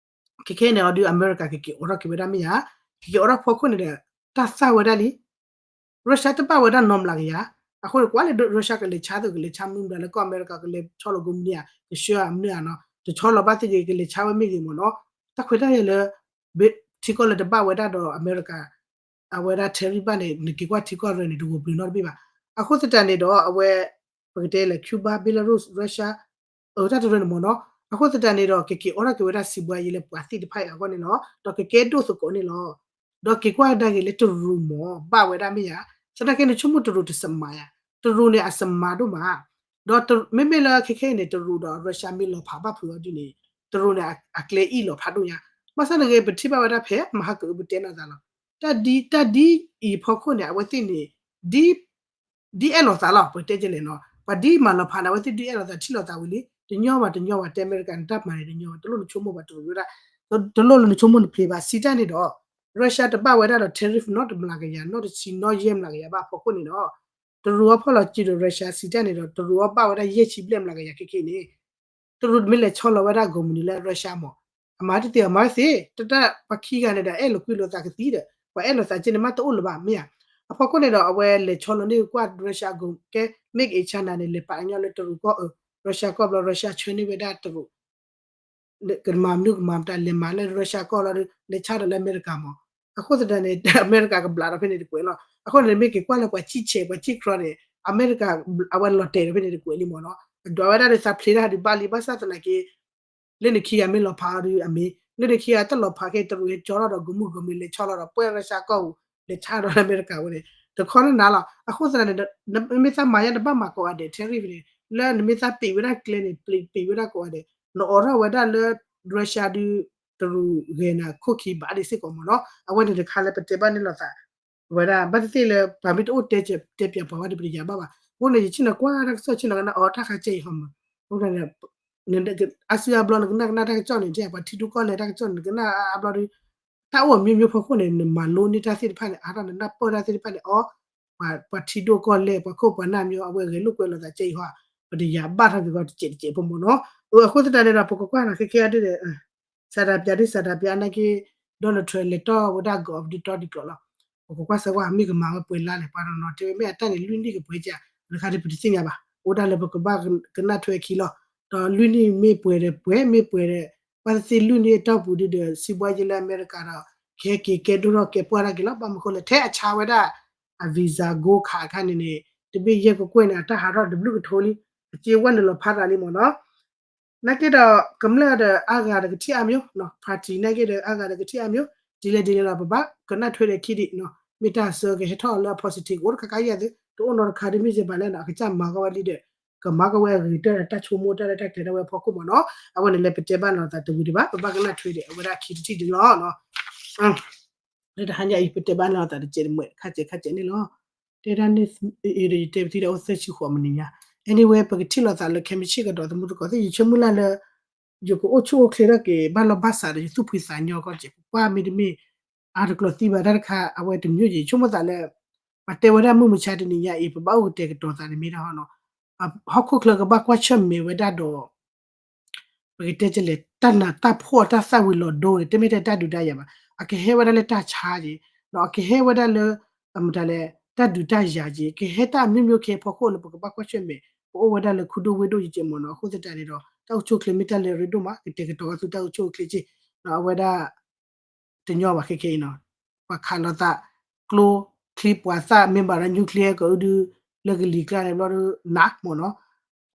ခဲခဲန့ၣ် အီၤဒုး အမဲရကၤ ကက့ၤအိးထီၣ်က့ၤဝဲဒၣ်မ့ၢ်ဧါ, ကက့ၤအိးထီၣ်ဖီခိၣ်န့ၣ်ဒီး တၢ်သၣ်ဝဲဒၣ်လံ Russia တဘၣ်ဝဲဒၣ်နီတမျးကယၤ, အဃိန့ၣ် ကွၢ်လၢ Russia ကလဲၤဆါသိး ကလဲၤဆါမနုၤမတၤလၢကီၢ်အမဲရကၤ ကလဲၤဆီလီၤကိးမံၤဒံးဧါ, ကဆှၢဧါမနုၤဧါနီၤ, တဆီလီၤဘၣ်သ့ၣ်ဂ့ၤ ကလဲၤဆါဝဲမ့ၢ်ဂ့ၤမ့ၢ်နီၤ, တၢ်ခွဲးတၢ်ယာ်လၢ ထံကီၢ်လၢတဘၣ်ဝဲဒၣ်ဒီးအမဲရကၤ အဝဲဒၣ် tariff ဘၣ်န့ၣ် နက့ၤကွၢ်ထံကီၢ်ရၢန့ၣ် တဂိာ်ဘျုးနီတဘ့ၣ်ဘၣ်. အဃိသတးန့ၣ်ဒီး အဝဲ ပကတဲလၢ Cuba, Belarus, Russia အတၢ်တရၢန့ၣ်မ့ၢ်နီၤ, အဃိသတးန့ၣ်ဒီး ကက့ၤအိးထီၣ်က့ၤဝဲဒၣ်စံးဘှါယ့လၢပှၤသ့ၣ်တဖၣ်အံၤအဂီၢ်န့ၣ်လီၤ. ဒီးကကဲဒိၣ်သကိးန့ၣ်လီၤ. ဒီးက့ၤကွၢ်ကဒါက့ၤလၢတရူးမ့ၢ်ဘၣ်ဝဲဒၣ်မ့ၢ်ယၤ, သနာ်က့နဆိကမိၣ်တရူးတစမးယၤ, တရူးန့ၣ်အစမးဒိၣ်မး, ဒီးမ့မ့ၢ်လၢခဲခဲအံၤန့ၣ် တရူးဒီး Russia မ့ၢ်လီၤဖးဘၣ်ဖုးအီၤဒ်န့ၣ် တရူးန့ၣ်အကျဲအံၣ်လီၤဖးဒိၣ်ညါ, ဘၣ်ဆၣ်န့ၣ်ဂ့ၤ ပထံၣ်ဘၣ်ဝဲဒၣ်ဖဲမဟါကအုပတဲနီၢ်သးလီၤ. တၢ်ဒ် တၢ်ဒ်အံၤဖီခိၣ်န့ၣ် အဝဲသ့ၣ်န့ၣ် ဒ် ဒ်အဲၣ်လီၤသးလီၤ ပတဲကလဲၣ်နီၤ, ပှၤဒ်မၤလီၤဖးန့ၣ် အဝဲသ့ၣ်ဒ်အဲၣ်လီၤသးထံၣ်လီၤသးဝံၤလံ, တညီဘၣ်တညီဘၣ် တဲအမဲရကၤန့ၣ် တၢ်မၤန့ၣ်တညီဘၣ် တလိၣ်နဆိကမိၣ်ဘၣ်တရူးဝဲဒၣ်, တလိၣ်လၢနဆိကမိၣ်နဖျ့ဘၣ် စံးတၢ်န့ၣ်ဒီး Russia တဘၣ်ဝဲဒၣ်ဒီး tariff နီတမျးကယၤ နီတဆံနီယဲၢ်မျးကယၤဘၣ်အဖီခိၣ်န့ၣ်ဒီး တရူးအီၤဖီၣ်လီၤစုဒီး Russia စံးတၢ်န့ၣ်ဒီး တရူးအီၤဘၣ်ဝဲဒၣ်ယဲၢ်ဆံဘျဲၣ်မျးကယၤခဲခဲအံၤန့ၣ် တရူးမ့ၢ်လဲၤဆီလီၤဝဲဒၣ်ကိးမုၢ်နံၤလၢ Russia မ့ၢ် အမၤတသ့အမၤတသ့, တၢ်တၢ်ပှၤခံဂၤန့ၣ်ဒီး အဲၣ်လိာ်ကွံလိာ်သးကသံဒီး ပှၤအဲၣ်လိာ်သးက့န့ၣ် မ့ၢ်တအိၣ်လၢၤဘၣ် မ့ၢ်ဧါ. အဖီခိၣ်န့ၣ်ဒီး အဝဲလဲၤဆီလီၤန့ၢ်ကွၢ် Russia အဂုၤကဲ made in China န့ၣ် လဲၤပာ်ကညီလၢတရူးကီၢ်အၢ Russia ကီၢ်ဘျီ Russia ဆှၢန့ၢ်ဝဲဒၣ်တရူး ကမၤမနုၤကမၤမတၤ လဲၤမၤလၢ Russia ကီၢ်လီၤဒီး လဲၤဆါဒီးလၢအမဲရကၤမး. အဃိသတးန့ၣ် အမဲရကၤကဘျးဒီးဖဲန့ၣ်တကွဲးလီၤ. အဃိန့ၣ် မ့ၢ်က့ၤကွၢ်လၢပှၤစံၣ်ဆဲး ပှၤစံၣ်ခြီန့ၣ် အမဲရကၤ အဝဲလီၤတဲာ်ဒီးဖဲန့ၣ်တကွဲးလံမးနီၤ. ဒွးဝဲဒၣ်ဒီးသးဖျ့တၢ်ဒုးဘၣ်လံ ဘၣ်ဆၣ်သနာ်က့ လၢနခံဂၤမ့ၢ်လီၤဖးအီၤဒီးအမ့ၢ် လၢနခံဂၤတလီၤဖးခဲ တရူးဟဲကၠီထီၣ်ဒီး ဂီၤမုၢ်ဂီၤမ့ၢ်လဲၤဆီလီၤဒီး ပှဲၢ် Russia ကီၢ်ပူၤ လဲၤဆါဒီးလၢအမဲရကၤဝဲန့ၣ် တခီနနၤလီၤ. အဃိသတးန့ၣ် နမ့ၢ်သးမၤညါ နဘၣ်မၤကိးဂၤဒဲး tariff န့ၣ် လၢနမ့ၢ်သးပံးဝဲဒၣ်ကျဲန့ၣ် ပံးဝဲဒၣ်ကိးဂၤဒဲး နအိးထီၣ်ဝဲဒၣ်လၢ Russia ဒုး တရူးဂဲၤနၤခိၣ်ခံဘၣ်ဒံးစ့ၢ်ကီးမးနီၤ. အဝဲန့ၣ်တခါလၢပတဲဘၣ်န့ၣ်လိာ်သး ဝဲဒၣ် ဘၣ်သ့ၣ်သ့ၣ်လၢ ပှၤမ့ၢ်တအိၣ်တဲပၠးပှၤဝဲဒီး ပတယာ်ဘၣ်ဘၣ်. အဃိန့ၣ် ယဆ့ၣ်နီၤကွၢ်တၢ်ကစီၣ် ဆ့ၣ်နီၤကနၣ်အီၤ တၢ်ခါဆဲအံၤဟီမး. အဃိန့ၣ် အါစုအါဘျီနကနၣ်ကနၣ်တၢ်ကစီၣ်န့ၣ် တဲပှၤထံဒိၣ်ကီၢ်လဲၢ်တၢ်ကစီၣ်န့ၣ် နကနၣ်အါဘျီဒီး တၢ်အိၣ်အမျိုးမျိုးဖီခိၣ်န့ၣ် နမၤလိန့ၢ်တၢ်သ့ၣ်တဖၣ်န့ၣ် အါထီၣ်နနၢ်ပၢၢ်တၢ်သ့ၣ်တဖၣ်န့ၣ် အီ ပှၤထံဒိၣ်ကီၢ်လဲၢ် ပှၤခိၣ်ပှၤနၢ်မ့ၢ် အဝဲဂဲၤလိာ်ကွဲလိာ်သးကဲအံၤဟီ ပတယာ်ဘၣ်ထီၣ်က့ၤဂီၤတစဲးတစဲးဖိမးနီၤ. အဃိသတးန့ၣ်ဒီး ပကကွၢ်နီၤ ခဲခဲအံၤဒ်ဒီး စၤဒၤပၠးဒ်စၤဒၤပၠးနာ်က့ Donald Trump လဲၤတီၢ်ဝဲဒၣ် ကီၢ်အီၤဒ်တီဒ်ကျိၤလီၤ. ပကကွၢ်စၢၤကွၢ် မ့ၢ်ကမၤဝဲပှဲၤလါလဲၣ် ပှၤတနီၤနီၤတဲဝဲ မ့ၢ်အတၢ်န့ၣ် လွံၢ်နံၣ်ကပှဲၤကၢ် တခါဒ်ပတသ့ၣ်ညါဘၣ်. အိၣ်ဒၣ်လၢပကဘၣ်ကနၣ်ထွဲအခံလီၤ. ဒီးလွံၢ်နံၣ်မ့ၢ်ပှဲၤဒီးပှဲၤ မ့ၢ်ပှဲၤဒီး ဘၣ်သ့ၣ်သ့ၣ်လွံၢ်နံၣ်အတီၢ်ပူၤဒ်ဒီး စံးဘှါယဲလၢအမဲရကၤဒီး ကဟဲက့ၤကဲဒိၣ်ထီၣ်ကဲပှၢ်ထီၣ်က့ၤလီၤ. ဘၣ်မနုၤဃိလဲၣ် ထဲအဆါဝဲဒၣ် အ visa ကိးခးအခါန့ၣ်န့ၣ် တဘ့ၣ်ယဲၢ်ကကွဲၢ်န့ၣ် အတၢ်ဟးထီၣ်တဘျုးကထိလံ အစ့ဝဲနုာ်လီၤဖးတၢ်လံမးနီၤ. နာ်က့ဒီး ကမျၢၢ်ဒီးအါဂၤတကထံၣ်အါမျိုးနီၤ party နာ်က့ဒီးအါဂၤတကထံၣ်အါမျိုး ဒ်လဲၣ်ဒ်လဲၣ်လီၤ ပဘၣ်ကနၣ်ထွဲဒီးခံဒံးနီၤ မ့ၢ်တၢ်ဆၢကဟဲထီၣ်လၢအ positive အိၣ်တခါခါယဲၢ်သု တအိၣ်နီတခါဒ်မ့ၢ်စ့ၢ်ဘၣ်လဲၣ်နီၤ အကစၢ်မၤကီဝဲလံဒီး ကမၤကီဝဲအဂ့ၤကတၢၢ်ဒီးတၢ်ဆိကမိၣ်တၢ်ရဲၣ်တၢ်ကျဲၤဒၣ်ဝဲအဖီခိၣ်မးနီၤ. အဝဲန့ၣ်လၢပတဲဘၣ်လိာ်သးတဝံၤဒံးဘၣ် ပဘၣ်ကနၣ်ထွဲဒီးအဝဲဒၣ်ခံတထံၣ်ဒံးလီၤ. လၢတဟါညါအံၤ ပတဲဘၣ်လိာ်သးတစဲးတမှဲး ခါစဲးခါစဲးန့ၣ်လီၤ. တဲဒၣ်န့ၣ် အံၤဒီးယတဲပသံဒီးအိၣ်သၢဆံဃိးမံးနံးညါ anyway ပကထံၣ်လိာ်သးလၢခဲမုၢ်ဆ့ၣ်ကဒီးသမူသကိးသ့ၣ် ယဆိကမိၣ်လၢ်လၢ ယကအိၣ်ဆူၣ်အိၣ်ချ့ထီၣ်က့ၤ ဘၣ်လီၢ်ဘၣ်စးဒီးယသူၣ်ဖှံသးညီကီၢ်စဲး ပကွၢ်မ့တမ့ၢ် အါတကျိၤသံဘၣ်တၢ်တခါ အဝဲတမျိုးယဆိကမိၣ်သးလၢ ပတဲဝဲဒၣ်မုၢ်မဆါတနံၤညါအံၤ ပဘၣ်အိၣ်ကတဲာ်ကတီၤသးန့ၣ်မ့ၢ်ဒၣ်ဟီနီၤ ဟီၣ်ခိၣ်ချၢကဘၣ်ကွၢ်ဆၢၣ်မဲာ်ဝဲဒၣ်ဒီး ပကတဲကလဲၣ် တၢ်နးတၢ်ဖှီၣ်တၢ်သၣ်ဝံၤလီၤဒိန့ၣ် တမ့ၢ်ထဲတၢ်ဒုးတၢ်ယၤဘၣ် အကဟဲဝဲဒၣ်လၢတၢ်ဆါက့ၤ အကဟဲဝဲဒၣ်လၢ အမတၤလဲၣ် တၢ်ဒုးတၢ်ယၤက့ၤ ကဟဲတၢ်အမျိုးမျိုးခဲအံၤဖီခိၣ်လၢပကဘၣ်ကွၢ်ဆၢၣ်မဲာ် ပအိၣ်ဝဲဒၣ်လၢခူဒိၣ်ဝ့ၢ်ဒိၣ်ယကဲမ့ၢ်နီၤ အဃိသတးန့ၣ်ဒီး တၢ်အိၣ်ဆူၣ်အိၣ်ချ့မ့ၢ်တၢ်လၢအရ့ဒိၣ်မး ကတဲာ်ကတီၤဝဲဆူတၢ်အိၣ်ဆူၣ်အိၣ်ချ့က့ၤ အဝဲဒၣ် တညီဘၣ်ခဲခဲအံၤနီၤ ပှၤခးလိာ်သး ကျိချံပှၤသၣ် မ့ၢ်ဘၣ်ဒီး nuclear ကအုဒု လၢကလံၤကျါန့ၣ်ဘျီဒီး နးမ့ၢ်နီၤ